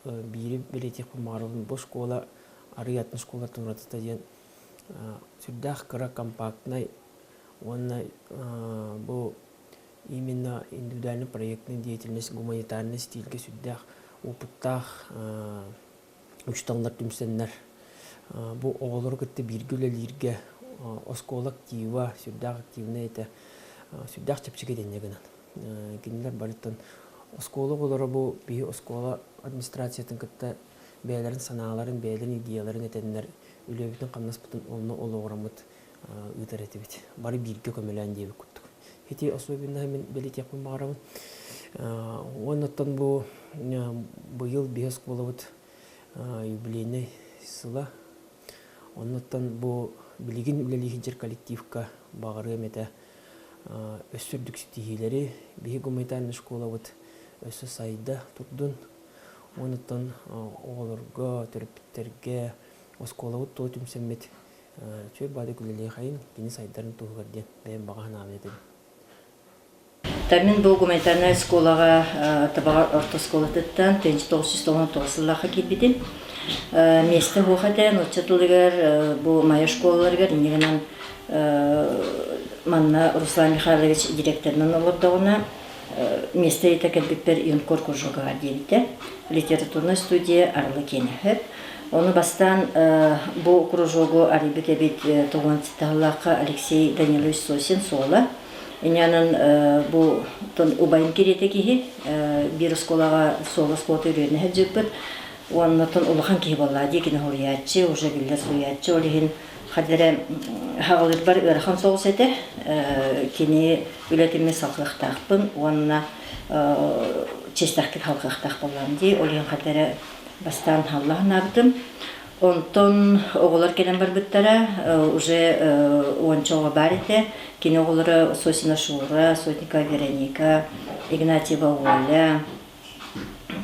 биири бэлиэтиэхпин баҕарабын. Бу школа арыый атын школаттан уратыта диэн сүрдээх кыра компактнай уонна бу именно индивидуальный проектная деятельность гуманитарный стильгэ сүрдээх опыттаах учууталлар түмсэннэр бу оҕолору кытта бииргэ үлэлииргэ оскуола актива сүрдээх активнай этэ сүрдээх чэпчэки этинньэ гынан Кинилэр барыттан оскуола оҕолоро бу биһи оскуола администрациятын кытта бэйэлэрин санааларын, бэйэлэрин идеяларын этэннэр үлэбитин-хамнаспытын онно олоҕураммыт ыытар этибит. Бары бииргэ көмөлөөн диэбит курдук. Ити особенноһы мин бэлиэтиэхпин баҕарабын. Уонна оттон бу быйыл биһи оскуолабыт юбилейнай сыла. Оннуттан бу билигин үлэлии сылдьар коллективка баҕарыам этэ өссө үрдүк ситиһиилэри биһи гуманитарнай школабыт өссө сайда турдун. Онуттан оҕолорго, төрөппүттэргэ оскуолабыт тула түмсэммит үчүгэй баадык үлэлиэхэйин, кини сайдарын туһугар диэн бэйэм баҕа санаабын этэбин. Мин бу гуманитарнай оскуолаҕа Табаҕар орто оскуолатыттан 1999 сыллаахха киирбитим. Миэстэ суох этэ, нуучча тылыгар бу Майа школаларыгар инньэ гынан манна Руслан Михайлович директорынан олордоҕуна миэстэ ыйыта кэлбиппэр юнкор кружогар диэбитэ. Литературная студия Арылы киэнэ Ону бастаан бу кружогу арыйбыт эбит тоҕуон сыллаахха Алексей Данилович Сосин суола. Инньэ бу убайым кириэтэ киһи биир оскуолаҕа суола оскуолата үөрэнэ сылдьыбыппыт. Уонна улахан киһи буоллаа дии кини суруйааччы, уже биллэр суруйааччы, ол иһин Хадэрэ хаҕылыырбар ыарахан соҕус этэ. Кини үлэтин салҕыахтаахпын уонна чиэстээхтик халҕыахтаах буоллаҕым дии. Ол иһин хадэрэ бастаан халла санаабытым. Онтон оҕолор кэлэн барбыттара, уже уонча оҕо баар этэ. Кини оҕолоро Сосина Шура, Сотникова Вероника, Игнатьева Оля,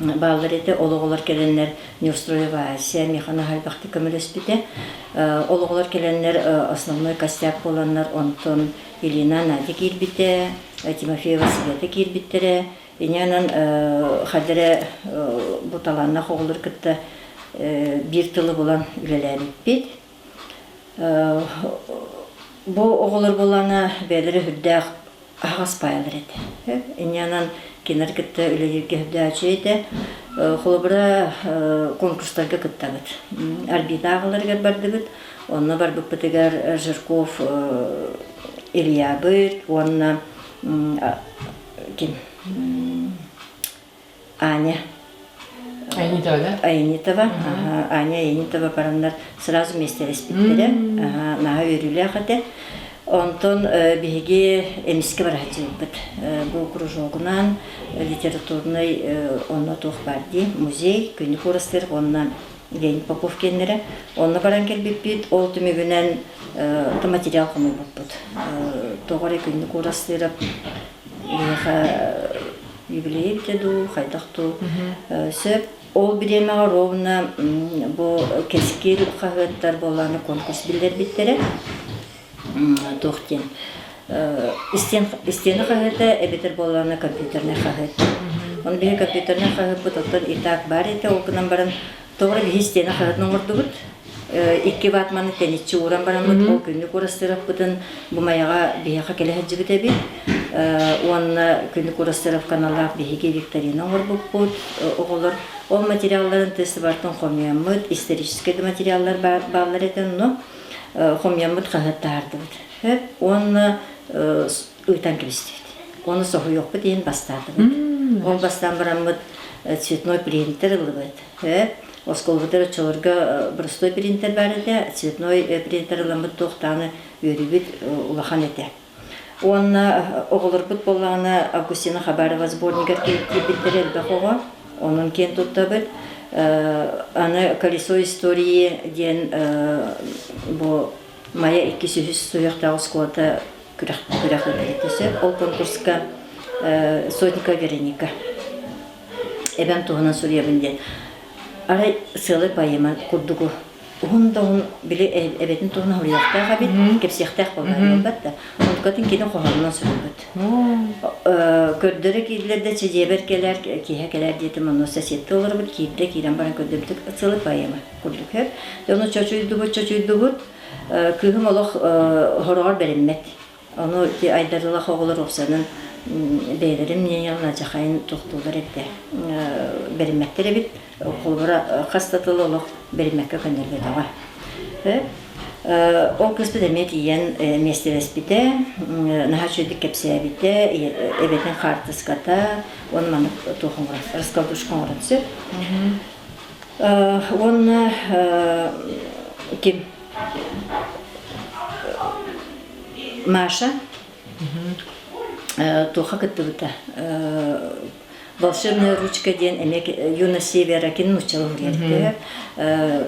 бааллар этэ. Ол оҕолор кэлэннэр Неустроева Ася миэхэ наһаа элбэхтик көмөлөспүтэ. Ол оҕолор кэлэннэр основной костяк буоланнар онтон Елена Надя киирбитэ, Тимофеева Света киирбиттэрэ. Инньэ хадэрэ бу талааннаах оҕолору кытта биир тылы булан үлэлээбиппит. Бу оҕолор буоллаҕына бэйэлэрэ сүрдээх аһаҕас паайалар этэ. Инньэ кинилэр кытта үлэлииргэ сүрдээх этэ. Холобура, конкурстарга кыттабыт. Орбита ааҕаларыгар бардыбыт. Онно барбыппытыгар Жирков Ильябыт уонна ким Аня Айнитова, да? Айнитова, Аня Айнитова бараннар сразу миэстэлэспиттэрэ. Наһаа үөрүүлээх этэ. Онтон биһиги эмискэ бара сылдьыбыппыт. Бу кружогунан литературнай онно туох баар дии, музей, Күннүк Уурастыыров уонна Леонид Попов киэннэрэ. Онно баран кэлбиппит. Ол түмүгүнэн материал хомуйбуппут. Тоҕо эрэ Күннүк Уурастыырап биһиэхэ юбилей эбитэ дуу, хайдах дуу сөп. Ол бириэмэҕэ ровно бу Кэскил хаһыаттар буоллаҕына конкурс биллэрбиттэрэ. Туох диэн истиэнэ хаһыата эбэтэр буоллаҕына компьютернай хаһыат. Ону биһи компьютернай хаһыаппыт оттон и так баар этэ, ол гынан баран тоҕо эрэ биһи истиэнэ хаһыатын оҥордубут. Икки ватманы тэниччи ууран бараммыт, ол күннүк уурастыыраппытын бу Майаҕа биһиэхэ кэлэ сылдьыбыт эбит. Уонна Күннүк Уурастыырап каналлаах биһиги викторина оҥорбуппут. Оҕолор ол материалларын тыс барытын хомуйаммыт, историческай да материаллар бааллар этэ онно хомуйаммыт хаһыат таһаардыбыт. Сөп. Уонна ыытан кэбистибит. Ону соһуйуохпут иһин бастаатыбыт. Ол бастаан бараммыт цветной принтер ыллыбыт. Сөп. Оскуолабытыгар оччолорго простой принтер баар этэ, цветной принтер ыламмыт туох даҕаны үөрүүбүт улахан этэ. Уонна оҕолорбут буоллаҕына Августина Хабарова сборнигар киирбиттэрэ элбэх оҕо, онон киэн туттабыт. Аны «Колесо истории» диэн бу Майа иккис үһүс суһуохтаах оскуолата күрэх күрэх ыытар сөп. Ол конкурска Сотникова Вероника эбэм туһунан суруйабын диэн. Арай сыалай поэма курдугу уһун да уһун били эбэтин туһунан суруйуохтаах эбит, кэпсиэхтээх буоллар буолбат да. Онтукатын кини хоһоонунан суруйбут. Көрдөрө киирдилэр да чэдиэбэр кэлэр, киэһэ кэлэр диэтим, онно соседка олоробут, киирдэ, киирэн баран көрдөрбүтүк сыалай поэма курдук сөп. Ону чочуйдубут, чочуйдубут. Кыыһым олох хороҕор бэриммэт. Ону ити айдарылах оҕолор уопсанан бэйэлэрин мненияларын алдьархайын тохтууллар эбитэ. Бэриммэттэр эбит. Холобура, хас да тыл олох бэриммэккэ көннөрбөтөҕө. Ол кыыспыт эмиэ тиийэн миэстэлэспитэ, наһаа үчүгэйдик кэпсээбитэ, эбэтин хаартыската, уонна маннык туох оҥорон, раскладушка оҥорон сөп. Уонна ким Маша туохха кыттыбыта «Волшебная ручка» диэн эмиэ Юна Севера кини нууччалыы суруйар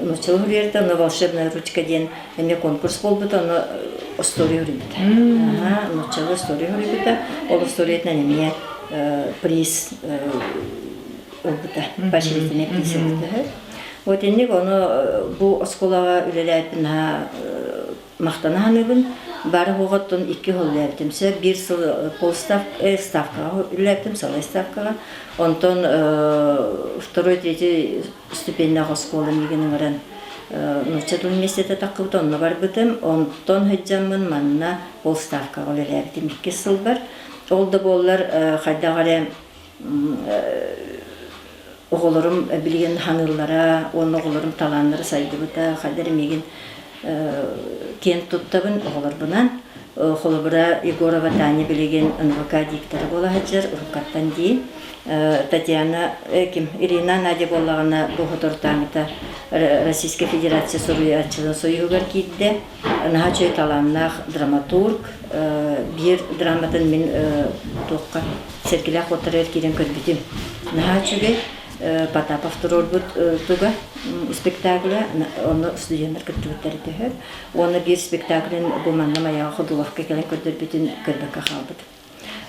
нууччалыы суруйарда но «Волшебная ручка» диэн эмиэ конкурс буолбута ону остуоруйа суруйбута нууччалыы остуоруйа суруйбута ол остуоруйатынан эмиэ приз ылбыта поощрительный приз ылбыта вот инник ону бу оскуолаҕа үлэлээбиппин наһаа махтана саныыбын. Бары оҕоттон икки сыл үлэлээбитим. Сөп биир сыл полставка ставкаҕа үлэлээбитим, салай ставкаҕа. Онтон второй, третий ступеньнаах оскуола миигин ыҥыран нуучча тылын миэстэтэ таххыбыт, онно барбытым. Онтон сылдьаммын манна полставкаҕа үлэлээбитим иккис сылбар. Ол да буоллар хайдах эрэ оҕолорум билигин ханыыллара уонна оҕолорум талааннара сайдыбыта хайдар миигин киэн туттабын оҕолорбунан. Холобура, Егорова Таня билигин НВК диктора буола сылдьар, уруккаттан дии. Татьяна, ким, Ирина Надя буоллаҕына бу соторутааҥыта Российскай Федерация суруйааччыларын союһугар киирдэ. Наһаа үчүгэй талааннаах драматург. Биир драматын мин туохха Сэргэлээх уоттарыгар киирэн көрбүтүм. Наһаа үчүгэй. Потапов туруорбут туга спектаклэ, онно студеннар кыттыбыттар төһө. Уонна биир спектаклин бу манна Майаҕа Ходуловка кэлэн көрдөрбүтүн көрбөккө хаалбыт.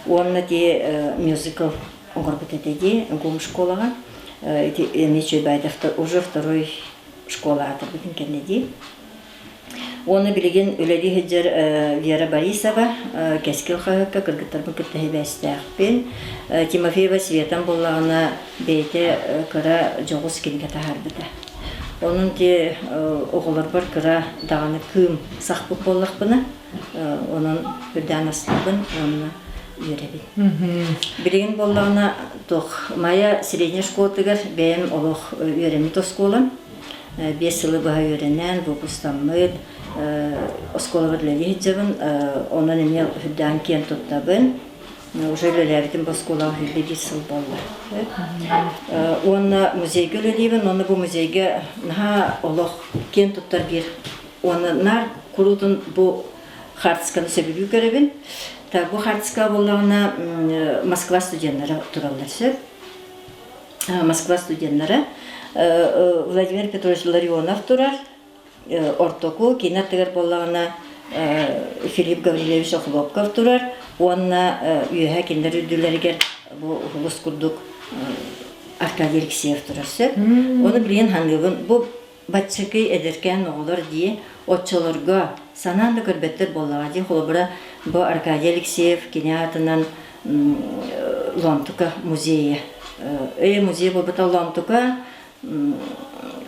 Уонна ти мюзикл оҥорбут этэ дии ГУМ школаҕа. Ити эмиэ Чуйбайдовта уже второй школа аатырбытын кэннэ дии. Уонна билигин үлэлии сылдьар Вера Борисова Кэскил хаһыакка кыргыттарбын кытта сибээстээхпин. Тимофеева Светам буоллаҕына бэйэтэ кыра дьоҕус кинигэ таһаарбыта. Онон ти оҕолорбор кыра даҕаны кыым сахпыт буоллахпына, онон үрдээн астыыбын уонна үөрэбин. Билигин буоллаҕына туох Майа средней школатыгар бэйэм олох үөрэммит оскуолам. 5 сылы быһа үөрэнэн, выпустаммыт. Оскуолабар үлэлии сылдьабын, онон эмиэ үрдээн киэн туттабын. Уже үлэлээбитим бу оскуолаҕа 101 сыл буолла. Уонна музейга үлэлиибин, уонна бу музейга наһаа олох киэн туттар биир уонна наар куруутун бу хаартысканы сөбүлүү көрөбүн. Так, бу хаартыска буоллаҕына Москва студеннара тураллар сөп. Москва студеннара Владимир Петрович Ларионов турар, ортоку кини аттыгар буоллаҕына Филипп Гаврильевич Охлопков турар уонна үөһэ кинилэр үрдүлэригэр бу уһулус курдук Аркадий Алексеев турар сөп. Ону билигин ханыыбын бу баччакый эдэркээн оҕолор дии оччолорго санаан да көрбөттөр буоллаҕа дии холобура бу Аркадий Алексеев кини аатынан Лонтука музейа өй музей буолбута Лонтука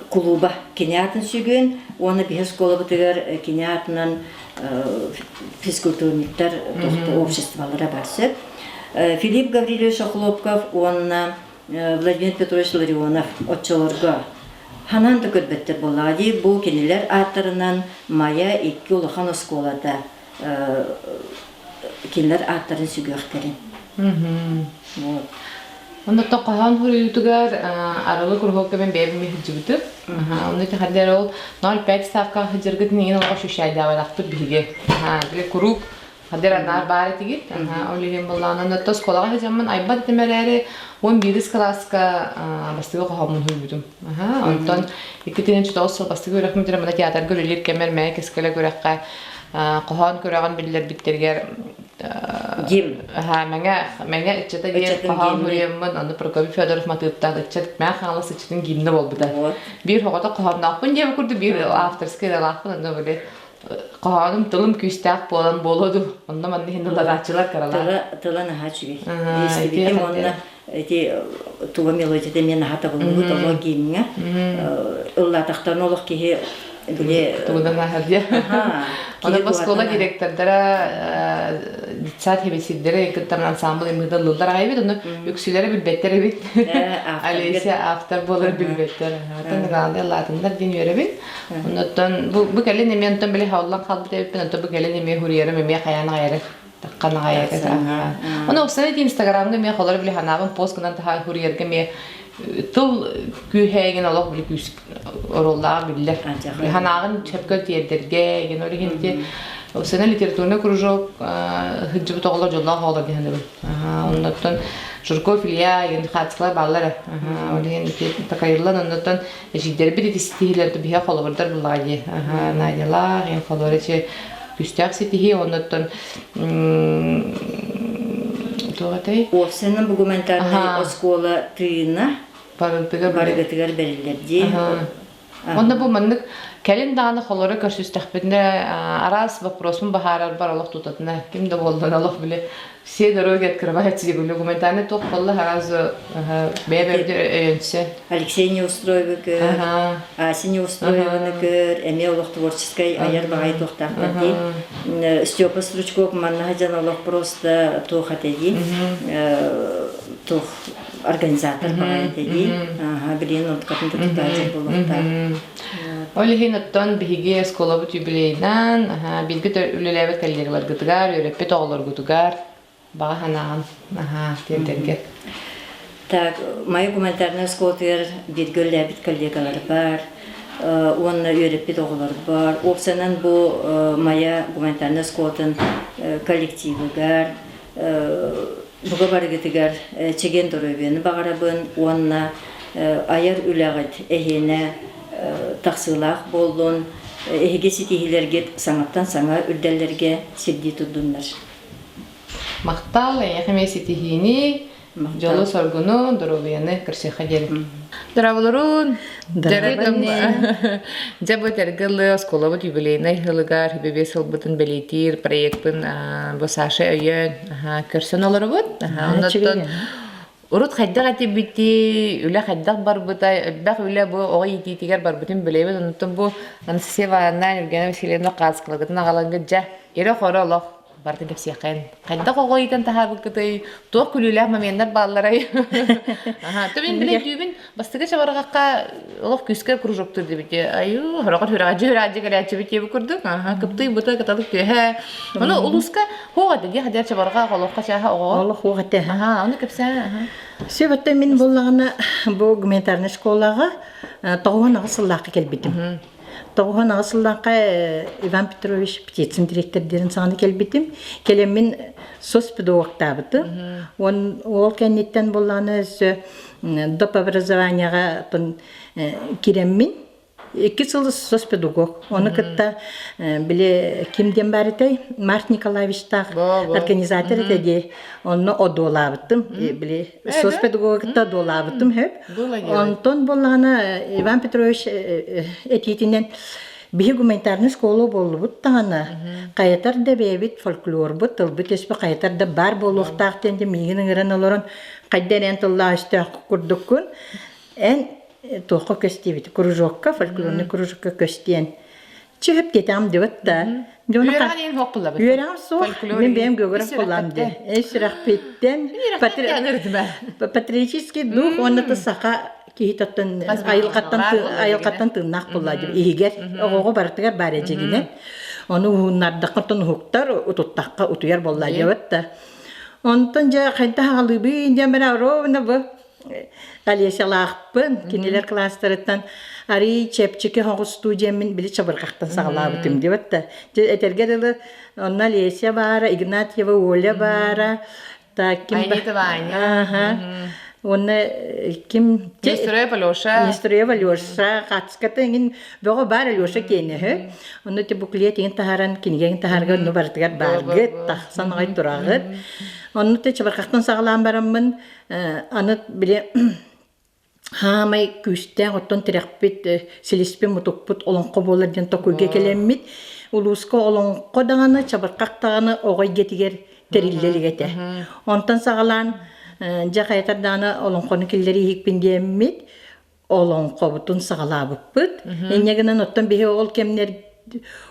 кулууба кини аатын сүгүн уонна биһи оскуолабытыгар кини аатынан физкультурниктар обществолара бар сөп. Филипп Гаврильевич Охлопков уонна Владимир Петрович Ларионов оччолорго ханан да көрбөттөр буоллаҕа дии бу кинилэр ааттарынан Майа икки улахан оскуолата кинилэр ааттарын сүгүөхтэрин. Вот. Онно хоһоон суруйуутугар арылы куруһуокка мен бэйэбин сылдьыбытым. Онно ити ол 0,5 ставка сылдьаргыт иҥин олох ощущайдаабатахпыт биһиги. Били куруук хадыр анаар баар этигит. Ол иһин буллаан онно оскуолаҕа сылдьаммын айбат этим эрээри 11 кылааска бастакы хоһооммун суруйбутум. Онтон 2009 сыл бастакы үөрэхпин бүтэрэн мына театрга үлэлиир кэммэр мээ кэскилэ күрэххэ хоһоон күрэҕин биллэрбиттэригэр Гимн. Мэҥэ Мэҥэ ыччата диэн хоһоон суруйаммын, ону Прокопий Федоров матыыптаах ыччат Мэҥэ Хаҥалас ыччатын гимнэ буолбута. Биир хоҕото хоһоонноохпун диэбит курдук биир авторскай ыралаахпын, онно били хоһоонум тылым күүстээх буолан буолуо дуу, онно манна иһин ыларааччылар кыралаах. Тыла, тыла наһаа үчүгэй. Истибитим уонна ити туга мелодията эмиэ наһаа табыллыбыт олох гимҥэ ыллаатахтарына олох киһи били тугунан ааһар диye. Онон оскуола директордара детсад хебесирдэрэ кыттан ансамбл имыда ыллылар аҕай эбит, ону үксүлэрэ билбэттэр эбит. Олеся автор буолар билбэттэр. Оттон главное ыллаатыннар диэн үөрэбин. Оннуттан бу бу кэлин эмиэ онтон били хааллан хаалбыт эбиппин, онтон бу кэлин эмиэ хуруйарым эмиэ хайаан аҕайары Таххан аҕай Оны оксана ити инстаграмга эмиэ холор били ханаабын пост гынан таһаа хуруйарга эмиэ тыл күүһээгин олох били күүс оруоллааҕа биллэр. Ханааҕын сөпкө тиэрдэргэ ген ол иһин ити Оксана литературный кружок сылдьыбыт оҕолор дьоллоох оҕолор диһаныбын. Оннуттан Журков Илья ген хаацкалар бааллар. Ол иһин ити такайыллан оннуттан эжиддэрбит ити ситиһилэр биһэ холобурдар буллаҕа дии. Надялаах, ен холобур күүстээх ситиһии оннуттан туох этэй? Уопсайынан бу гуманитарнай оскуола тыына барыгытыгар бэриллэр дии. Онно бу маннык кэлин даҕаны холоро көрсүстэхпитинэ араас вопросун баһаарарбар олох тутатына ким да буоллун олох били все дороги открываются диэбили гуманитарный туох буолла сразу бэйэ-бэйэбитин өйөнсө Алексей Неустроевы көр, Ася Неустроеваны көр, эмиэ олох творческай айар баҕайы туохтаахтар дии. Степа Стручков манна дьон олох просто туох этэ дии, туох организатор баҕайы этэ дии. Билигин онтукатын да тутааччы буолуохтаах. Ол иһин оттон биһиги оскуолабыт юбилейынан бииргэ үлэлээбит коллегаларгытыгар, үөрэппит оҕолоргутугар баҕа санааҕын аһаа тиэрдэргэ. Так, моя гуманитарная оскуолатыгар бииргэ үлэлээбит коллегаларбар уонна үөрэппит оҕолорбор, уопсайынан бу Майа гуманитарнай оскуолатын коллективыгар буга барыгытыгар чэгиэн доруобуйаны баҕарабын уонна айар үлэҕит эһиэнэ тахсыылаах буоллун, эһиги ситиһиилэргит саҥаттан саҥа үрдэллэргэ сирдии турдуннар. Махтал, эйиэхэ эмиэ ситиһиини, дьолу-соргуну, доруобуйаны көрсүөххэ диэри. Здраволорун! Дьэ бу этэргэ ылы оскуолабыт юбилейнай сылыгар үбүбү сылбытын бэлиэтиир проекпын бу Саша өйөөн көрсөн олоробут. Оннуттан урут хайдах этибити, үлэ хайдах барбыта, элбэх үлэ бу оҕо иитиитигэр барбытын билэбит. Оннуттан бу Анастасия Ивановна, Евгения Васильевна хаасыкаларгытын аҕалаҥҥыт дьэ, ирэ-хоро олох. Барытын кэпсиэххин. Хайдах оҕо иитэн таһаарбыккытый? Туох күлүүлээх моменнар баалларай? Аха, то мин билэн түүбүн бастакы чабырҕахха олох күүскэ кружоктур дебити. Аю, хороҕор хүрээдьи хүрээдьи кэлээччибит диэбит курдук. Аха, кыптый бута кыталык түөһэ. Ону улууска хуох этэ дии хадьар чабырҕах олоххо чааһа оҕоҕо. Олох хуох этэ. Аха, ону кэпсээ. Аха. Сөп мин буллаҕына бу гуманитарнай школаҕа 98 сыллаахха кэлбитим. 98 сыллаахха Иван Петрович Птицын директордарын саҕана кэлбитим. Кэлэммин соцпедагогтаабытым. Он ол кэнниттэн буоллаҕына өссө доп образованиеҕа киирэммин икки сыл соцпедагог. Ону кытта били ким диэн баар этэй? Март Николаевичтаах организатор этэ дии. Онно одуолаабытым. Били соцпедагогикта одуолаабытым хөп. Онтон буоллаҕына Иван Петрович этиитинэн биһи гуманитарный школа буоллубут даҕаны хайатар да бэйэбит фольклорбут тылбыт өспүт хайатар да баар буолуохтаах диэн миигин ыҥыран олорон хайда эрэн тыллаах өстөөх курдуккун эн туохха көстүбүт кружокка фольклорный кружокка көстүөн Чыһып диэтэҕим дибит да. Үөрэҕин иһин суох буллабыт. Үөрэҕим суох. Мин бэйэм географ буллам дии. Эн сүрэхпиттэн патриотический дух уонна да саха киһи оттон айылҕаттан айылҕаттан тыыннаах булла дип иһигэр оҕоҕо барытыгар баар эдьигинэн ону уһуннардахха оттон уһуктар утуттахха утуйар буолла диэбит да онтон дьэ хайдах аҕалыыбын диэн бара ровно бу Олесялаахпын, кинилэр кылаастарыттан арыый чэпчэки оҕустуу диэммин били чабырҕахтан саҕалаабытым диэбит да. Дьэ этэргэ дылы онно Олеся баара, Игнатьева Оля баара, так ким Аха. Уонна ким Нестерева Леша. Нестерева Леша, хатската эҥин бөҕө баар Леша киэнэһэ. Онно ти буклет иҥин таһааран, кинигэҥ таһаарга онно барытыгар бааргыт, тахсан аҕай тураҕыт. Онно те чабырҕахтан саҕалаан бараммын Аны били хаамай күүстээх оттон тирэхпит, силиспит-мутукпут олоҥхо буолар диэн токуйга кэлэммит, улууска олоҥхо даҕаны, чабырҕах даҕаны оҕо эйгэтигэр тэриллэ илик этэ. Онтон саҕалаан дьэ хайатар даҕаны олоҥхону киллэрииһикпин диэммит, олоҥхобутун саҕалаабыппыт. Инньэ гынан оттон биһи ол кэмнэр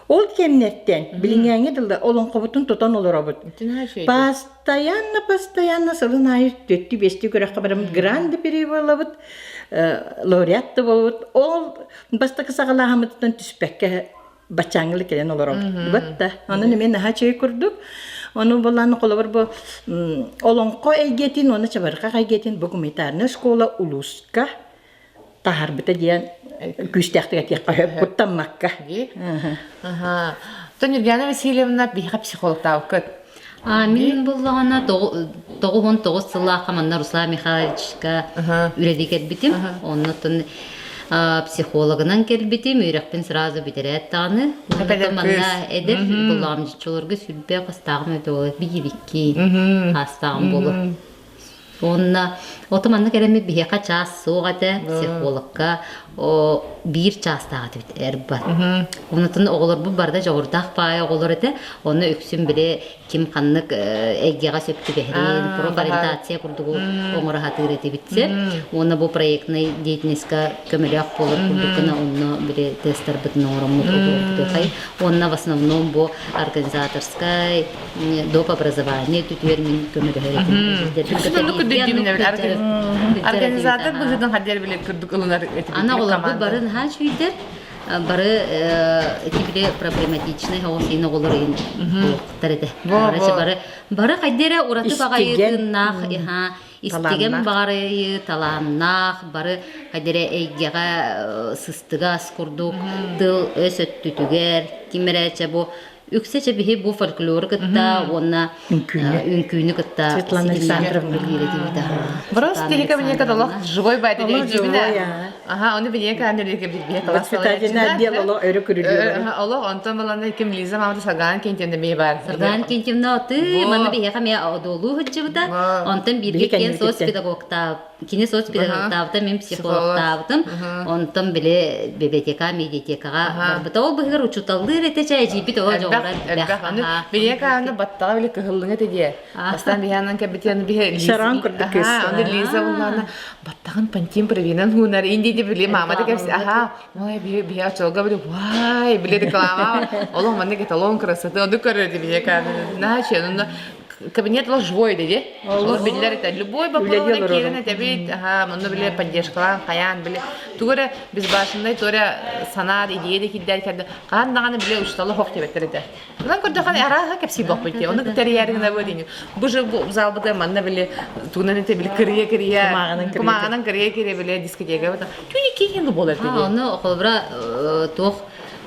ол кэмнэртэн билиҥҥээҥҥи дылы олоҥхобутун тутан олоробут. Постоянно, постоянно сылын аайы түөттүү-биэстүү күрэххэ бараммыт гранд перевалабыт, лауреат да буолбут. Ол бастакы саҕалааһыммытыттан түспэккэ баччааҥҥылы кэлэн олоробут. Бат да. Онон эмиэ наһаа үчүгэй курдук. Ону булан холобур бу олоҥхо эйгэтин уонна чабырҕах эйгэтин бу гуманитарная школа улууска таһаарбыта диэн күүстээхтик этиэххэ сөп куттаммакка. Аха. Оттон Нюргана Васильевна биһиэхэ психологтаабыккыт. Мин буллаҕына 99 сыллаахха манна Руслан Михайловичка үлэлии кэлбитим. Оннуттан психологынан кэлбитим, үөрэхпин сразу бүтэрээт даҕаны. Манна эдэр буллаҕым дьоччолорго сүрбэ хастааҕым эбитэ буолар, биир икки хаастааҕым буолуо. Уонна ото манна кэлэммит биһиэхэ чаас суох этэ, психологка биир чаастаах этибит эрбат. Онутун оҕолорбут барыта дьоҕурдаах паайа оҕолор этэ. Онно үксүн били ким ханнык эйгэҕэ сөп түбэһэрин, профориентация курдугу оҥоро сатыыр этибит сир. Уонна бу проектнай деятельностька көмөлөөх буолар курдук гына онно били тестарбытын оҥороммут оҕолорбутухай. Уонна в основном бу организаторскай доп образование түтүөр мин көмөлөһөр этим. Организатор быһыытын хаддер билер курдук ылынар этибит. Ана оҕолорбут бары наһаа үчүгүйдэр. Бары ити проблематичный оҕо оҕолор туохтар этэ. Бары бары хайда эрэ ураты баҕайы тыыннаах истигэн баҕарыйы талааннаах бары хайда эрэ эйгэҕэ сыстыгас курдук тыл өс өттүтүгэр ким эрэ чэ бу Үксэ чэбиһи бу фольклору кытта уонна үҥкүүнү кытта Светлана Александровна Просто тихика бинека олох живой байда дебина. Аха, оны бинека анелике бибие Воспитательный отдел олох өрө күрүлүөр. Олох онтон баланда ким Лиза мамата Сарган Кентьевна бие бар. Сарган Кентьевна ты маны биһиэхэ эмиэ одолуу сылдьыбыта. Онтон бииргэ киэн соцпедагогтаабыт Кини соцпедагогтаабыта, мин психологтаабытым. Онтон били библиотека, медиатекаҕа барбыта. Ол быһыгар учууталлыыр этэ чэ эдьиийбит оҕо дьоҕура элбэх. Аны биһиэхэ аны баттаҕа били кыһыллыҥа этэ диэ. Бастаан биһиэнэн кэбитиэн биһи Шаран курдук кыыс. Аны Лиза буллаана баттаҕын пантин провинан хуунар инди. Кини били маамата кэпси аха ой биһи биһи очолго били вай били реклама олох маннык эталон красоты ону көрөр биһи наһаа онно кабинет ол живой диди олор биллэр этэ любой боппуруона киирэн этэбит аха манна били поддержкалаан хайаан били тугу эрэ безбашенный туора санаа идея да киирдэр кэрдэ хаан даҕаны били учталы хох диэбэттэр этэ Онон көрдөххө арааһа кэпсии боппут дии. Ону тэрийээрин бу дии. Бу же бу залбыта манна били тугунан этэ били кырыйа-кырыйа кумааҕынан кырыйа-кырыйа били дискотека бата. Түүнү киһин буолар дии. Ону холобура туох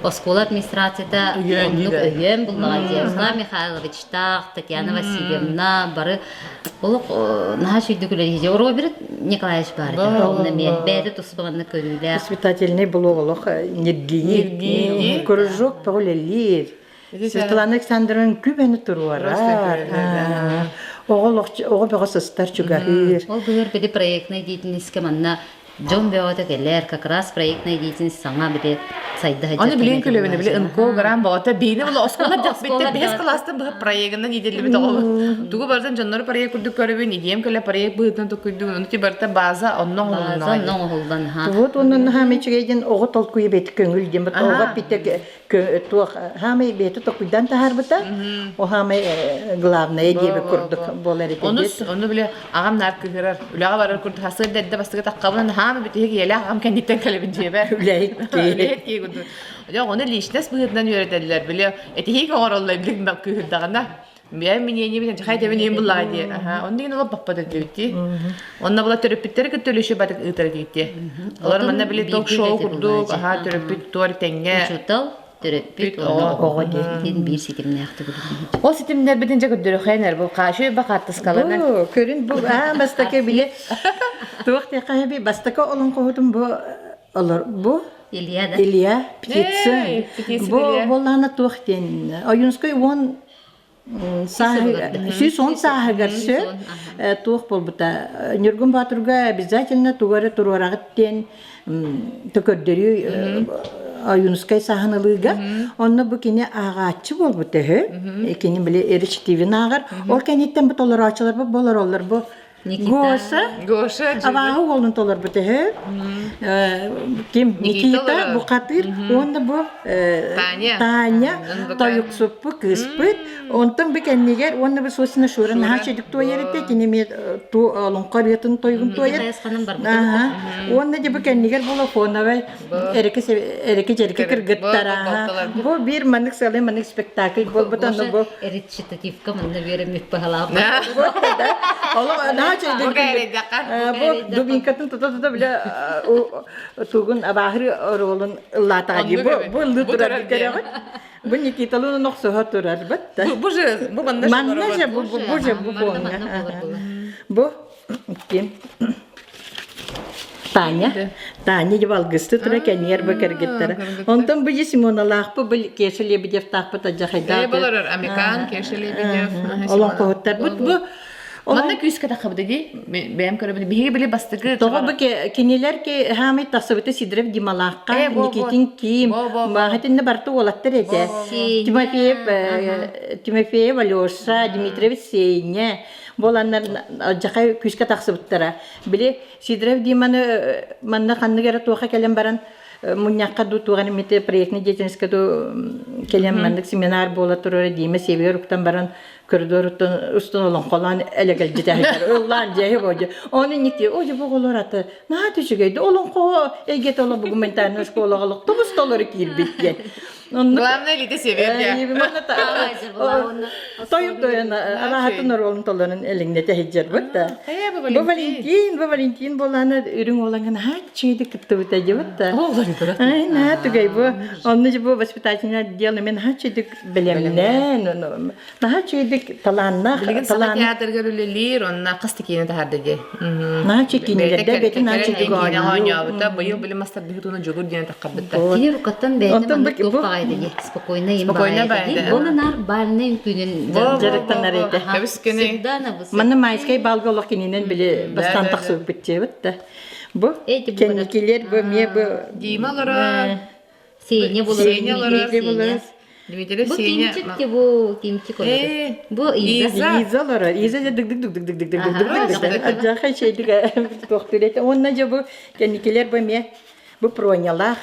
оскуола администрацията оннук өйөөн буллаҕа дии. Руслан Михайловичтаах, Татьяна Васильевна бары олох наһаа сүрдүк үлэлиир. Роберт Николаевич баар этэ. Онно эмиэ бэйэтэ туспа манна көрүүлээх. Воспитательный блок олох ньиргийии. Кружок үлэлиир. Светлана Александровна күбэни туруорар. Оҕо оҕо бөҕө сыстар чугаһыыр. Ол быһыр били проектной деятельностька манна дьон бөҕөтө кэлэр, как раз проектная деятельность саҥа били сайда сылдьар. Аны билин күлөбүнэ били НКО гран бөҕөтө биини була оскуола дьахпитте бэһис класстан быһа проегынан иитиллибит оҕо. Тугу барытын дьоннору проект курдук көрөбүн, идиэм кэлэ проект быһыытынан токуйдугун, ону ти барыта база онно оҥоһулунна. База онно оҥоһуллан, ха. Вот онон хаамай үчүгэй диэн оҕо толкуйа бэйэтэ көҥүл диэн, оҕо питэ туох хаамай бэйэтэ толкуйдаан таһаарбыта, о хаамай главное диэбит курдук буолар этэ. Ону ону били аҕам наар кыһырар, үлэҕэ барар курдук сарсыарда эрдэ бастакы таххабынан хаама бүтүһүк ийэлээх аҕам кэнниттэн кэлэбин дьиэбэр. Үлэһит киһи. Үлэһит киһи курдук. Дьэ ону личность быһыытынан үөрэтэллэр, били этиһиик оҥороллор билигин кыыһырдаҕына. Бэйэм миниэньибин хай тэбин иин буллаҕа дии. Аха, онно иин олох баппат этибит Онно була төрөппүттэри кытта үлүшү батык ыытар этибит Олор манна били ток-шоу курдук, аха, төрөппүт туор тэҥҥэ. Учуутал, төрөппүт оҕо диэн биир ситимнээхтик үлэлиир. Ол ситимнэрбитин дьэ көрдөрөхөйнөр бу хаашүй ба хаартыскаларынан. Бу көрүн бу аа бастакы били туох диэххэ бастакы олоҥхоһутум бу олор бу Илья да? Илья Птицын. Бу буоллаҕына туох диэн Ойуунскай уон 110 сааһыгар сөп туох буолбута Ньургун Боотурга обязательно тугу эрэ туруораҕыт диэн көрдөрүү Ойуунускай сааһын ылыыга онно бу кини ааҕааччы буолбут үһү кини били речитивин ааҕар ол кэнниттэн бу толорооччуларбыт болороллор бу Гоша, Гоша абааһы уолун толорбут үһү. Ким? Никита Бухатыр уонна бу Таня. Таня тойуксуппу кыыспыт. Онтон бу кэннигэр уонна бу Сосина Шура наһаа чөдүк туойар этэ. Кини эмиэ ту олоҥхо ырыатын тойугун туойар. Уонна дьэ бу кэннигэр була фоновай эрэки эрэки дьэрэки кыргыттара. Бу биир маннык сыалай маннык спектакль буолбут онно бу речитативка манна биэрэммит баһалаах. Олох наһаа бу дубинкатын тута-тута бile тугун абааһыр оруолун ыллаатаҕа дии. Бу бу ыллыы турар көрөҕүт. Бу Никиталыын охсуһа турар бат. Бу же бу манна манна же бу бу же бу бу Ким? Таня. Таня деп алгысты тура кэнниэр бу кэргиттэрэ. Онтон бу Симоналаахпы бу Кеша Лебедевтаахпыт адьахайдаах. Болорор Американ Кеша Лебедев. Олоҥхоһуттарбыт бу Манна күүскэ таххабыта дии. Бэйэм көрөбүн. Биһиги били бастакы Тоҕо бу кинилэр ки хаамай тахсыбыта Сидоров Дималаахха, Никитин Ким, Маахатинна барты уолаттар этэ. Тимофеев Тимофеев Алеша, Дмитриевич Сеня, буоланнар алдьархай күүскэ тахсыбыттара. Били Сидоров Диманы манна ханнык эрэ туоха кэлэн баран мунньахха дуу туох эмит проектный деятельностька дуу кэлэн маннык семинар буола турара Дима север уктан баран коридоруттан устун олоҥхолоон элэгэлдьитэ ыллаан дьиэһи бодьу оны никти о бу оҕолор аты наһаа үчүгэйди олоҥхо эйгэтэ оло гуманитарный школаҕа олохтобус толору киирбит диэн Главное лите север Тойук тойон араһатын оруолун толорун элиҥнэтэ сылдьарбыт да. Бу Валентин, бу Валентин буолаана үрүҥ уолаҥын хааччыйды кыттыбыта дьыбыт да. Ай, наа түгэй бу. Онну бу воспитательное дело мен хааччыйдык бэлэмнээн, Наһаа үчүгэйдик талааннаах Билигин Саха театрыгар үлэлиир, онно хас да киинэ таһаарда дии. Наһаа үчүгэй кинилэрдэ бэйэтин наһаа үчүгэйдик оонньообута. Быйыл били мастардыһы туна дьулур диэн таххарбыттар. Кини рукаттан бэйэтэ маннык туох баҕайда дии. Спокойно им баҕайда дии. Оны нар бальный үҥкүүнүн дьарыктанар этэ. Манна майскай балга олох кининэн били бастаан тахсыбыт диэбит да. Бу кэнникилер бу эмиэ бу Дима олорор. Сеня булар. Сеня олорор. Дмитрий Бу Сеня. Кимчик те бу Кимчик олорор. Э, Бу Иза. Иза олорор. Иза дьэ дык дык дык дык дык дык дык дык дык Адьаха чэйдик туохтуур этэ. Уонна дьэ бу кэнникилэр бу эмиэ бу Пронялаах,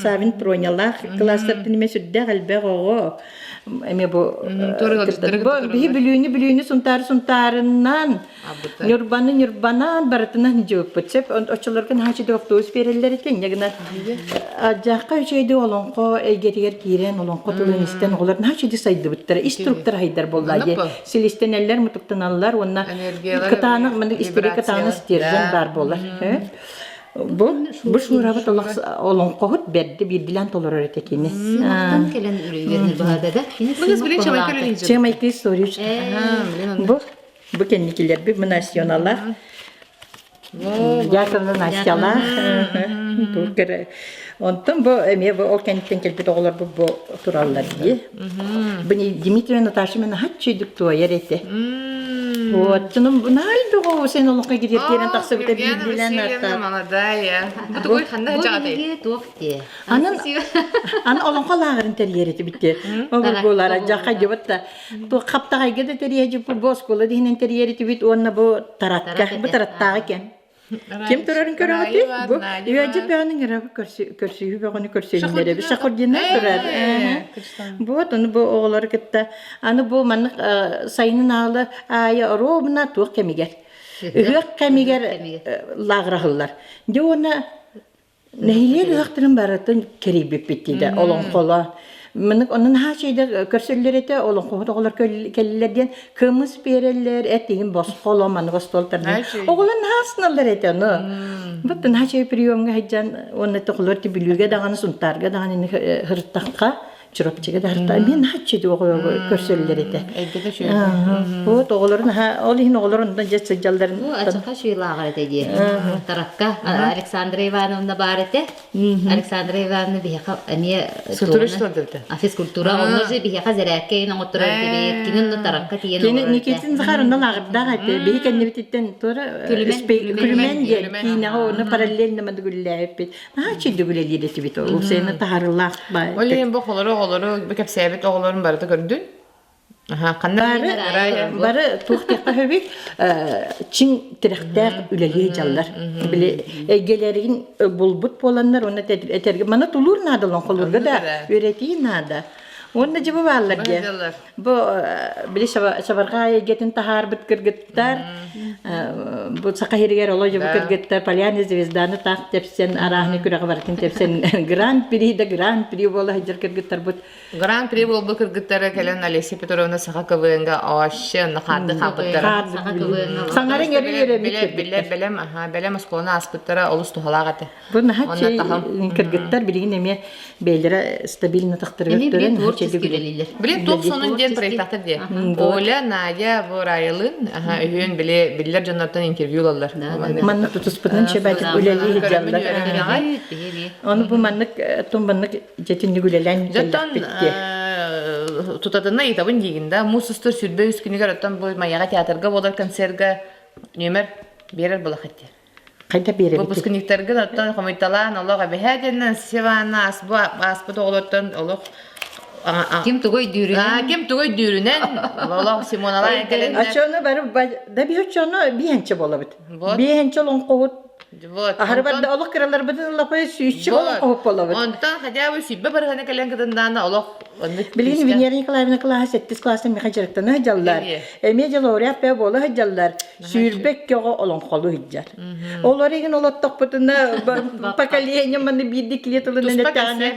Савин Пронялаах кылаастартан эмиэ сүрдээх элбэх оҕо эмиэ бу бу биһи Бүлүүнү Бүлүүнү Сунтаары Сунтаарынан Ньурбаны Ньурбанан барытынан дьыппыт сөп оччолорго наһаа үчүгэй автобус биэрэллэр этэ инньэ гынан Адьаахха үчүгэйдик олоҥхо эйгэтигэр киирэн олоҥхо тылын истэн оҕолор наһаа үчүгэйдик сайдыбыттара ис туруктара хайдар буолла дии силистэнэллэр мутуктаналлар уонна кытаанах маннык истири кытаанах стержень баар буолар Бу бу Шурабыт олоҥхоһут бэрди биирдилээн толорор этэ кини. Сымахтан кэлэн үөрэнэр баһада да. Кини сымах Чемайка историю. Бу бу кэнникилэрбит Настеналаах Яковлевна Настялаах бу кэрэ Онтон бу эмиэ бу ол кэнниттэн кэлбит оҕолорбут бу тураллар дии. Бу Дмитрий Наташа мен хаччыйдык туойар этэ. Вот, чунум наһаа бөҕө сен олоххо кириэр киирэн тахсыбыта биирдилэн Васильевна молодая. Бу тугуй ханна Бу биһиги туох дии? Анан аны олоҥхо лааҕырын тэрийэр этибит Ол буолара дьаха дьыбыт да туох хаптаҕайга да тэрийэ бу оскуола диһинэн тэрийэр этибит уонна бу таратка бу тараттааҕы кэм Ким турарын көрөҕүтүй? Бу үөдьү бөҕөнү ыҥырабы көрсүһүү бөҕөнү көрсүһүннэрэби Шахурдина турар. Вот ону бу оҕолору кытта аны бу маннык сайынын аалы аайы оруобуна туох кэмигэр ыһыах кэмигэр лааҕыраһыллар. Дьэ уонна Нэһилиэк ыһыахтарын барытын кэрийбиппит диде олоҥхоло. Мынык онон наһаа үчүгэйдик көрсөллөр этэ, олоҥхоһут оҕолор кэллилэр диэн кымыс биэрэллэр, эт иһин босхоло, манык остуол тардан. Оҕолор наһаа астыналлар этэ ону. Вот наһаа үчүгэй приемҥа сылдьан уонна тоҕолор Бүлүүгэ даҕаны, Сунтаарга даҕаны сырыттахха Чурапчыга да артаа мин хаччы оҕолору көрсөллөр этэ. Эйгэтэ үчүгэй. Вот оҕолорун аха ол иһин оҕолор онтон дьэ сылдьалларын Бу ачаха шуйлааҕар этэ дии. Таракка Александра Ивановна баар этэ. Александра Ивановна биһиэхэ эмиэ Физкультура физкультура онно же биһиэхэ зэрээккэ иһин оҥотторор этибит. Кини онно таракка тиийэн Кини олорор этэ. Никитин Захаровна лааҕырдаах этэ. Биһи кэннибититтэн туора күлүмэн диэн киинэҕэ онно параллельно мадыгүллээбиппит. Наһаа үчүгэй үлэлиир этибит ол сайына таһарылаах Ол иһин бу оҕолору оҕолору бу кэпсээбит оҕолорун барыта көрдүн? Аха, ханна бары бары туох диэххэ сөбүй чиҥ тирэхтээх үлэлии дьаллар били эйгэлэрин булбут буоланнар уонна этэргэ маны тулуур наада олоҥхолуурга да үөрэтии наада уонна дьэ бу бааллар диэ Бу били сабарҕа эйгэтин таһаарбыт кыргыттар бу саха сиригэр оло дьобу кыргыттар Полярная звезданы таах тэпсэн арааһыны күрэҕи барытын тэпсэн гран-при да гран-при буола сылдьар кыргыттарбыт Гран-при буолбут кыргыттара кэлэн Олеся Петровна саха КВН-га още онно хаарды хаалбыттара. Саха КВН-га Саҥарын эрэ үөрэммит Биллэр бэлэм, аха, бэлэм оскуоланы ааспыттара олус туһалаах этэ. Бу наһаа кыргыттар билигин эмиэ бэйэлэрэ стабильно тахтарыгар Эмиэ творчески үлэлииллэр. Билин туох сонун диэн проектахтар диэ. Оля, Надя, бу Райылын, аха, үһүөн били биллэр дьоннортон интервью ылаллар. Манна тутуспутун чебатик үлэлии сылдьаллар. Ону бу маннык тум маннык дьэтинник үлэлээн Дьоттон тутатына ыйытабын диигин да, муус устар 23 күнүгэр оттон бу Майаҕа театрга буолар концерга нүөмэр биэрэр булахыт Хайда биэрэбит? Выпускниктаргын оттон хомуйталаан олох эбэһээ диэннэн Сиванна ааспыт оҕолортон олох Ким тугу өйдүүрүнэн ким тугу өйдүүрүнэн олох Симоналаан кэлэннэр Оччону бары да би оччону биһэнчэ болобут. Биһэнчэ олоҥхоһут Вот. Аһары барда олох кыраларбытын ыллапай сүүсчэ олоҥхоһут болобут. Онтон хотя бы сүүбэ барыһана кэлэн кытындаана олох Билигин Венера Николаевна кылааһа сэттис класстан миэхэ дьарыктана сылдьаллар. Эмиэ дьэ лауреат бэйэ буола сылдьаллар. Сүүрбэккэ оҕо олоҥхолуу сылдьар. Олор игин олоттохпутуна поколение маны биирдии кили тылынан эттэҕинэ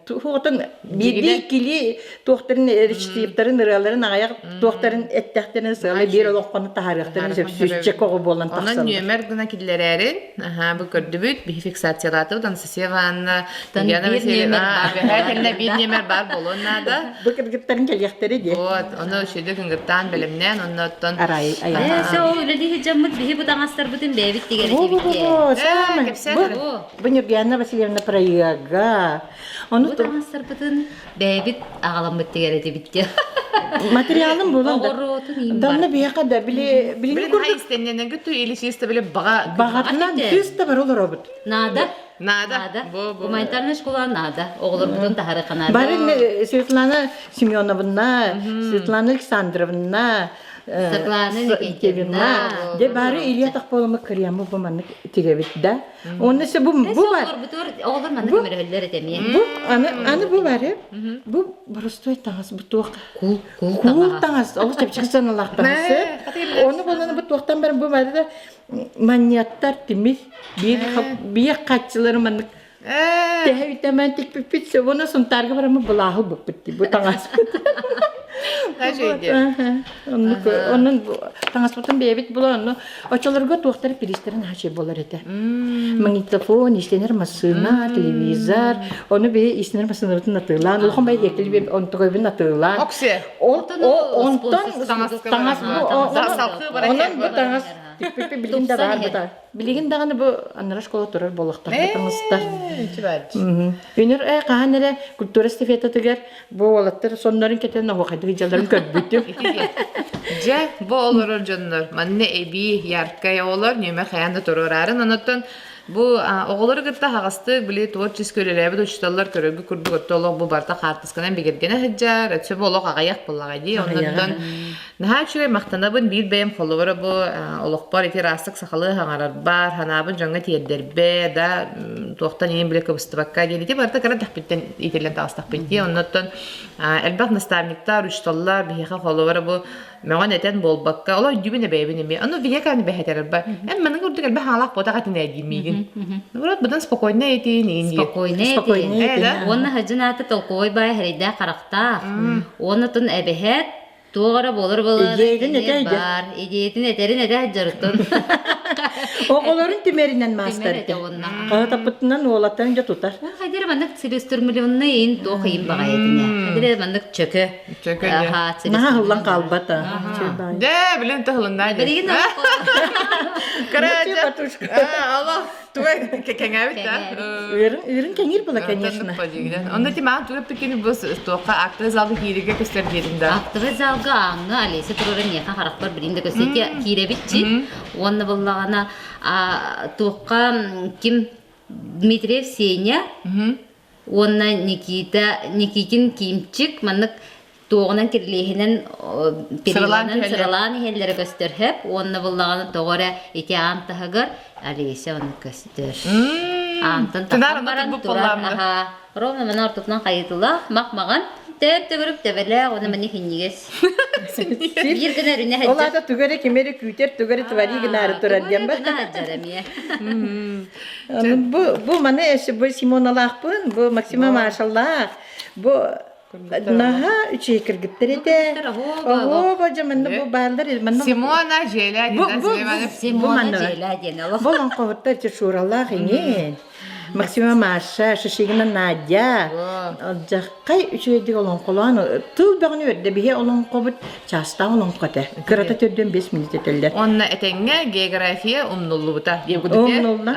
туохтан биирдии кили туохтарын речитивтарын ырыаларын аҕыйах туохтарын эттэхтэрин сыала биир олоҥхону таһаарыахтарын сөп сүүсчэк оҕо буолан тахсаллар. Онон нүөмэр гына киллэрээрин аһаа бу көрдүбүт биһи фиксациялаатыбыт Анастасия Ивановна Татьяна Васильевна бэһээ кэннэ биир нүөмэр баар буолуон наада. Бу кыргыттарын кэлиэхтэрэ дии. Вот, ону үчүгэйдик кыҥгыттаан бэлэмнээн, онно оттон Арай, Ээ, ол үлэлии сылдьаммыт биһи бу таҥастарбытын бэйэбит тигэр этибит дии. Бу, бу Нюргианна Васильевна проега. Ону бу таҥастарбытын бэйэбит аҕаламмыт тигэр этибит дии. Материалын булан да. Оҕуруотун Данна биһиэхэ да били билиҥҥи курдук истэннэнэн көтү или чисто били баҕа баҕатынан түс да бар олоробут. Наада. Наада. Наада. Гуманитарная школа наада. Оҕолорбутун таһары ханаада. Бары Светлана Семеновна, Светлана Александровна, Светлана Никитина. Де бары Илья Тахполома кырыямы бу маннык тигебит да. Онно се бу бу бар. Оҕолор маннык көмөлөһөллөр этэ эмиэ. Бу аны аны бу бары. Бу боростой таҥас бу туох кул кул таҥас олус чэпчэки сыаналаах таҥасы. Ону боланы бу туохтан баран бу бары да манньыаттар тимир биир биир хаччылары маннык тэһэ үтэмэн тикпиппит сөбүнэ Сунтаарга бараммыт былааһы буппут бу таҥаспыт. Оннук онон таҥаспытын бэйэбит була онно очолорго туохтар пиристэрин хаачый болар этэ. Магнитофон, истэнэр массыына, телевизор, ону бэйэ истэнэр массыынабытын атыылаан, улахан бай диэктили онтугайбын атыылаан. Оксе. Онтон таҥас онон бу таҥас Билигин да баар быта. Билигин даҕаны бу аннара школа турар буолуохтаах таҥастар. Үнүр э хаһан эрэ культура эстафетатыгар бу уолаттар соннорун кэтэн оһуохайдык дьалларын көрбүтүм. Дьэ, бу олорор дьоннор манна эбии яркай оҕолор нүөмэр хайаан да туруораарын онуттан бу оҕолору кытта аһаҕастык били творческий үлэлээбит учууталлар көрөргө курдук өттө олох бу барыта хаартысканан бигэргэнэ сылдьар өссө бу олох аҕыйах буоллаҕа дии оннуттан Наһаа үчүгэй махтанабын биир бэйэм холобура бу олохпор ити ыраастык сахалыы хаҥарарбар, санаабын дьоҥҥо тиэрдэрбэ да туохтан иин билэ кыбыстыбакка диэн ити барыта кыра тэхпиттэн иитиллэн таҕыстахпыт дии. Оннуттан элбэх наставниктар, учууталлар биһиэхэ холобура бу мөҕөн этэн буолбакка, олох өйдүүбүн эбэйэбин эмиэ. Ону видеоканы бэһэтэрэрбэ. Эн маннык курдук элбэх хаалаах буотах этин ээ диир миигин. Урут быдан спокойно этин иин диир. Спокойно этин. Уонна хадьын аата толковой баай хэрэйдээх харахтаах. Уонна тун эбэһэт Туох эрэ буолар буолар Идеятын этэ баар. Идеятын этэрин этэ дьарыктан. Оҕолорун түмэринэн маастар этэ уонна. Хаһытаппытынан уолаттарын дьэ тутар. Хайдары маннык целестермилионный ин туох ыйын баҕайы этинэ. Хайдары маннык чөкө. Чөкө. Наһаа ыллан хаалбат. Дэ, билин тыһылыннаа. Билигин Кыра Аллах туга кэҥээбит да. Ыырын ыырын кэҥиир була, конечно. Онно ти маан туга пикини бу туохха актовый залга кииригэ көстөр диэтин да. Актовый залга ааҥҥа Олеся турара миэхэ харахпар билин да көстө киирэбит уонна буллаҕына туохха ким Дмитриев Сеня уонна Никита Никитин Кимчик маннык туоҕунан кирилиэһинэн периланан сыралаан иһэллэрэ көстөр хэп уонна буллаҕына тоҕо эрэ ити аан таһыгар Олеся ону көстөр аантан тахсан баран турар аха ровно мана ортотунан хайытылаах мах-маҕан төп төгүрүк төбөлөөх уонна маны хинньигэс биир гына өрүнэ Ол аата тугу эрэ кими эрэ күүтэр тугу эрэ твори гынаары турар диэн бар. Бу бу маны бу Симоналаахпын, бу Максима Маршаллаах, бу Наһаа үчүгэй кыргыттар этэ. Оһуоба дьэ манна бу бааллар манна Симона Желя бу бу бу Симона манна Желя диэн олох. Бу олоҥхоһуттар Шуралаах иҥин. Максима Маша, Шишигина Надя, Дьаххай үчүгэйдик олоҥхолоон тыл бөҕөнү өрдө биһи олоҥхобут чаастаах олоҥхо этэ. Кырата төрдүөн 5 минут этэллэр. Онно этэҥҥэ география умнуллубута. Умнулла.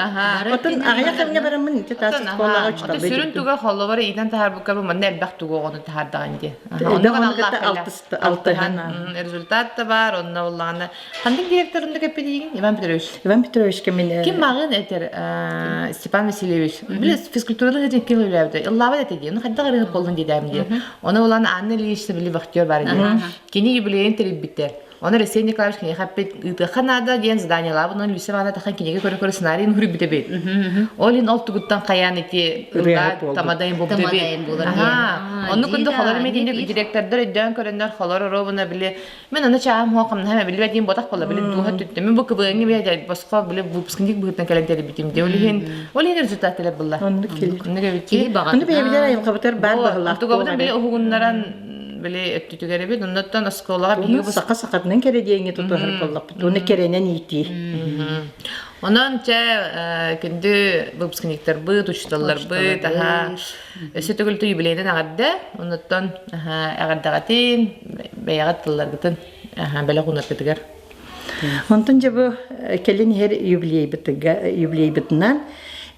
Отон аҕыйах кэмҥэ бараммын ити таас оскуолаҕа учууталлыы Сүрүн туга холлобор иитэн таһаарбыкка бу манна элбэх тугу оҕону таһаардаҕын дии. Элбэх оҕону кытта алтыһан. Результат да баар, онно буллаҕына. Ханнык директорунда кэппитигин Иван Петрович? Иван Петровичка мин Ким маҕын этер Степан Васильевич. Биле физкультурада хэтин кил үлээбитэ. Ыллаабат этэ дии. Ону хайдах ырыһып боллун диэдэм дии. Оны улан Анна Ильична били вахтер бар дии. Кини юбилейин тэрийбиттэр. Оны Алексей Николаевич киниэхэ эппит ыытыахха наада диэн заданиелаабын, оны Люся Ивановна тахан кинигэ көрө-көрө сценарийын суруйбут эбит. Ол иһин ол тугуттан хайаан ити ыллаа тамадайын буолбут эбит. Онну курдук холор эмиэ директордар өйдөөн көрөннөр холор оруобуна били мен аны чааһым хуа хамнаһым билбэт диэн ботах буолла били дууһа түттэ мен бу кыбыаҥҥа били босхо били выпускник быһыытынан кэлэн тэрийбитим дии ол иһин ол иһин результат кэлэр булла Оннук кэлэр. Оннук эбит Киһи Ону бэйэбитин айылҕабытыгар баар баһылаах Тугабытын били уһугуннаран били өттүтүгэр эбит оннуттан оскуолаҕа биһиги саха сахатынан кэрэ диэҥҥэ тутуһар буоллахпыт уонна кэрэнэн иитии. Онон чэ күндү выпускниктарбыт, учууталларбыт, аха өссө төгүл юбилейынан эҕэрдэ. Оннуттан эҕэрдэҕитин, бэйэҕит тылларгытын бэлэх уунаргытыгар. Онтон дьэ бу кэлин иһэр юбилейбытынан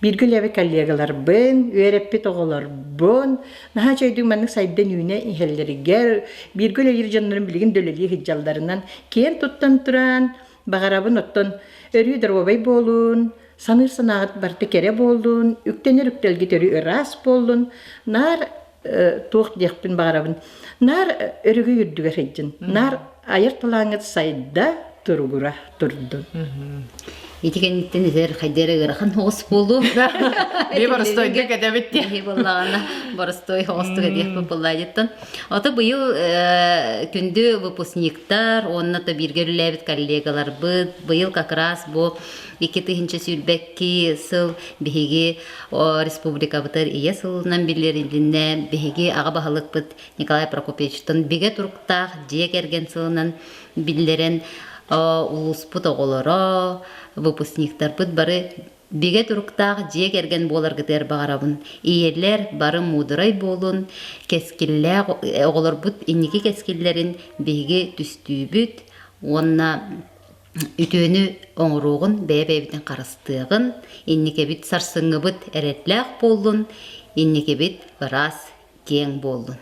бииргэ үлэбит коллегаларбын, үөрэппит оҕолорбун, наһаа үчүгэйдик маннык сайдан үүнэ иһэллэригэр, бииргэ үлэлиир дьоннорум билигин да үлэлии сылдьалларынан киэн туттан туран, баҕарабын оттон өрүү доруобай буолун, Саныыр санааҕыт барыта кэрэ буоллун, үктэнэр үктэлгит өрүү ыраас буоллун, наар туох диэхпин баҕарабын. Наар өрүгүй үрдүгэр сылдьын. Наар айар талааҥҥыт сайда, туругура турдун. Ити кэнниттэн этэр хайдара ыарахан оҕус буолуо. Би боростуойдук этэбит диye. Буоллаҕына боростуой оҕустук этиэхпит буоллаадьыттан. Ото быйыл күндү выпускниктар уонна то бииргэ үлэлээбит коллегаларбыт быйыл как раз бу 2022 сыл биһиги республикабытыгар ийэ сылынан биллэрилиннэ биһиги аҕа баһылыкпыт Николай Прокопьевичтан бигэ туруктаах дьиэ кэргэн сылынан биллэрэн улууспут оҕолоро, выпускниктарбыт бары бигэ туруктаах дьиэ кэргэн буоларгытыгар баҕарабын. Ийэлэр бары муударай буолун, кэскиллээх оҕолорбут инники кэскиллэрин биһиги түстүүбүт уонна үтүөнү оҥоруоҕун, бэйэ-бэйэбитин харыстыаҕын, инникибит сарсыҥҥыбыт эрэллээх буоллун, инникибит ыраас, киэҥ буоллун.